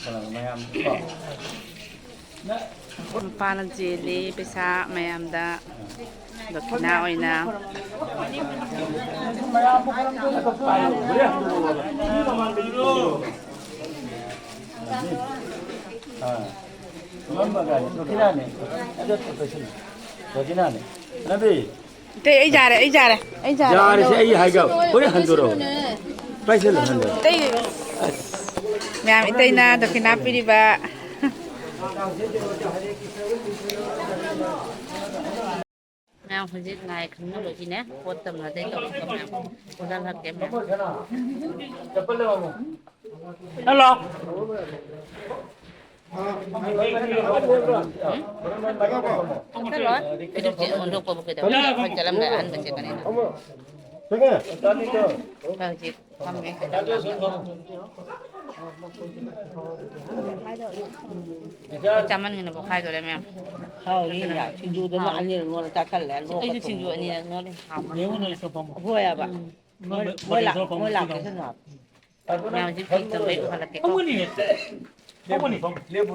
ꯀꯩꯅꯣ ꯃꯌꯥꯝ ꯀꯣ꯫ ꯅ-, ꯅꯨꯄꯥꯅ ꯆꯦꯜꯂꯤ ꯄꯩꯁꯥ ꯃꯌꯥꯝꯗ ꯗꯈꯤꯅꯥ ꯑꯣꯏꯅ꯫ ꯃꯌꯥꯝ ꯄꯥꯏꯌꯨ꯫ ꯑꯥ꯫ ꯗꯈꯤꯅꯥꯅꯦ꯫ ꯑꯗꯨ ꯗꯈꯤꯅꯥꯅꯦ꯫ ꯅꯕꯤ꯫ ꯑꯇꯩ ꯑꯩ ꯌꯥꯔꯦ, ꯑꯩ ꯌꯥꯔꯦ, ꯑꯩ ꯌꯥꯔꯦ꯫ ꯌꯥꯔꯦꯁꯦ, ꯑꯩ ꯍꯥꯏꯒꯦ꯫ ꯍꯣꯔꯦꯟ ꯍꯟꯗꯣꯔꯛꯑꯣ꯫ ꯄꯥꯏꯁꯤꯜꯂꯨ, ꯍꯟꯗꯣꯔꯛꯑꯣ꯫ ꯑꯇꯩ ꯑꯁ꯫ ꯃꯌꯥꯝ, ꯏꯇꯩꯅ ꯗꯈꯤꯅꯥ ꯄꯤꯔꯤꯕ꯫ ꯃꯌꯥꯝ ꯍꯧꯖꯤꯛ ꯂꯥꯏ ꯈꯪꯅꯕꯒꯤꯅꯦ, ꯄꯣꯠ ꯇꯝꯅꯗꯣꯏ ꯇꯧꯔꯤꯕ ꯃꯌꯥꯝ꯫ ꯄꯨꯜꯍꯜꯂꯛꯀꯦ ꯃꯌꯥꯝ꯫ ꯍꯜꯂꯣ꯫ ꯆꯠꯂꯣꯏ꯫ ꯐꯤꯗꯨꯝ ꯆꯦ ꯑꯣꯟꯊꯣꯛꯄꯕꯨ ꯀꯩꯗꯧꯔꯒꯦ? ꯑꯩꯈꯣꯏ ꯆꯠꯂꯝꯗꯥꯏ ꯑꯍꯟꯕ ꯆꯦꯠꯀꯅꯤꯅ꯫ ꯍꯧꯖꯤꯛ ꯐꯝꯃꯦ꯫ ꯆꯥꯃꯟꯒꯤꯅ ꯄꯣꯛꯈꯥꯏꯗꯣꯔꯦ ꯃꯌꯥꯝ꯫ ꯍꯥꯎꯅꯤ, ꯁꯤꯡꯖꯨꯗꯨꯃ ꯍꯥꯎꯅꯤ꯫ ꯑꯅꯤꯔꯛ ꯅꯣꯠꯂ ꯆꯥꯁꯜꯂꯦ, ꯂꯣꯛꯀ ꯑꯩꯁꯨ ꯁꯤꯡꯖꯨ ꯊꯨꯡꯉꯦ꯫ ꯑꯅꯤꯔꯛ ꯅꯣꯠꯂꯤ, ꯍꯥꯎꯃꯟꯗꯅ꯫ ꯍꯣꯏ ꯍꯥꯏꯕ꯫ ꯃꯣꯏ, ꯃꯣꯏ ꯂꯥꯛ-, ꯃꯣꯏ ꯂꯥꯛꯀꯦ ꯁꯅꯥ꯫ ꯃꯌꯥꯝ ꯍꯧꯖꯤꯛ ꯐꯤ ꯇꯧꯕꯩ ꯎꯍꯜꯂꯛꯀꯦꯀꯣ꯫ ꯐꯝꯃꯨꯅꯦ꯫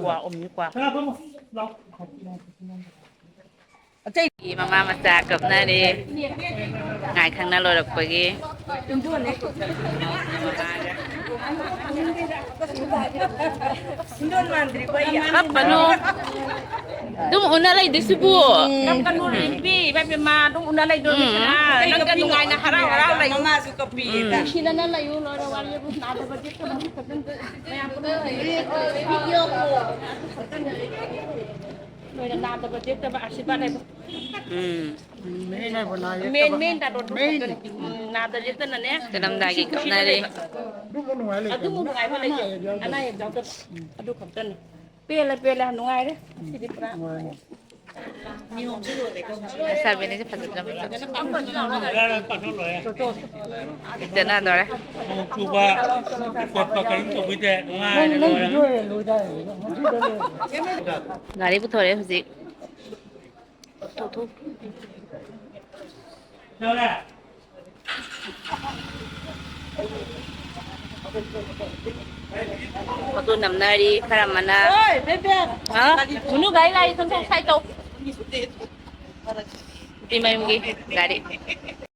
ꯀ꯭ꯋꯥ ꯎꯝꯅꯤ, ꯀ꯭ꯋꯥ꯫ ꯀꯅꯥ ꯐꯝꯃꯣ? ꯂꯥꯎ꯫ ꯑꯇꯩ ꯃꯃꯥ ꯃꯆꯥ ꯀꯞꯅꯔꯦ꯫ ꯉꯥꯏ ꯈꯪꯅ ꯂꯣꯏꯔꯛꯄꯒꯤ꯫ ꯀꯞꯄꯅꯨ꯫ ꯑꯗꯨꯝ ꯎꯅ ꯂꯩꯗꯣꯏꯁꯤꯕꯨ꯫ ꯀꯞꯀꯅꯨ, ꯔꯤꯝꯄꯤ, ꯏꯃꯥ ꯏꯕꯦꯝꯃ, ꯑꯗꯨꯝ ꯎꯅ ꯂꯩꯗꯣꯏꯅꯤ꯫ ꯎꯝ꯫ ꯅꯪꯒ ꯅꯨꯡꯉꯥꯏꯅ ꯍꯔꯥꯎ ꯍꯔꯥꯎ ꯂꯩꯌꯨ꯫ ꯃꯃꯥꯁꯨ ꯀꯞꯄꯤ꯫ ꯎꯝ꯫ ꯅꯨꯡꯁꯤꯅꯅ ꯂꯩꯌꯨ, ꯂꯣꯏꯔꯦ ꯋꯥꯔꯤꯕꯨ꯫ ꯅꯥꯗꯕ ꯌꯦꯛꯇꯕ ꯑꯃꯈꯛꯇꯪ꯫ ꯃꯌꯥꯝ ꯄꯨꯟꯅ ꯂꯩꯌꯨ꯫ ꯂꯣꯏꯔꯦ, ꯅꯥꯗꯕ ꯌꯦꯛꯇꯕ ꯑꯥꯁꯤꯔꯕꯥꯗ ꯂꯩꯕ꯫ ꯎꯝ꯫ ꯃꯦꯟ ꯍꯥꯏꯕꯨ ꯅꯥ ꯌꯦꯛꯇꯕ꯫ ꯃꯦꯟ, ꯃꯦꯟ ꯗꯥꯛꯇꯔ ꯃꯦꯟ꯫ ꯗꯣꯛꯇꯔꯅꯤ꯫ ꯎꯝ, ꯅꯥꯗ ꯌꯦꯛꯇꯅꯅꯦ꯫ ꯆꯠꯂꯝꯗꯥꯏꯒꯤ ꯅꯨꯡꯁꯤ ꯅꯨꯡꯁꯤꯅ ꯀꯞꯅꯔꯦ꯫ ꯂꯩꯕ꯫ ꯑꯗꯨꯕꯨ ꯅꯨꯡꯉꯥꯏꯕ ꯑꯗꯨꯕꯨ ꯂꯩꯇꯕꯅꯤꯅ ꯅꯨꯡꯉꯥꯏꯕ ꯑꯅꯥ ꯂꯩꯇꯕ꯫ ꯑꯌꯦꯛ ꯌꯥꯎꯗꯕ꯫ ꯎꯝ꯫ ꯑꯗꯨ ꯈꯛꯇꯅꯤ꯫ ꯄꯦꯜꯂꯦ, ꯄꯦꯜꯂꯦ, ꯅꯨꯡꯉꯥꯏꯔꯦ꯫ ꯉꯁꯤꯗꯤ ꯄꯨꯔꯥ꯫ ꯅꯨꯡꯉꯥꯏꯔꯦ꯫ ꯂꯩꯁꯥꯕꯤꯅꯤꯁꯦ ꯐꯖꯗ꯭ꯔꯕꯅꯤꯅ꯫ ꯆꯠꯅꯗꯣꯔꯦ꯫ ꯅꯣꯡ ꯆꯨꯕ, ꯈꯣꯠꯄ ꯀꯔꯤꯝ ꯇꯧꯕꯤꯗꯦ꯫ ꯉꯥꯏꯔꯦ ꯂꯣꯏꯔꯦ꯫ ꯒꯥꯔꯤ ꯄꯨꯊꯣꯔꯛꯑꯦ ꯍꯧꯖꯤꯛ꯫ ꯊꯣꯛ, ꯊꯣꯛ꯫ ꯐꯣꯇꯣ ꯅꯝꯅꯔꯤ ꯈꯔ ꯑꯃꯅ꯫ ꯍꯥ? ꯃꯨꯅꯨ ꯒꯥꯔꯤ ꯂꯥꯛꯏ, ꯊꯣꯡ ꯊꯣꯡ ꯁꯥꯏ ꯇꯧ꯫ ꯅꯨꯄꯤ ꯃꯌꯨꯝꯒꯤ ꯒꯥꯔꯤ꯫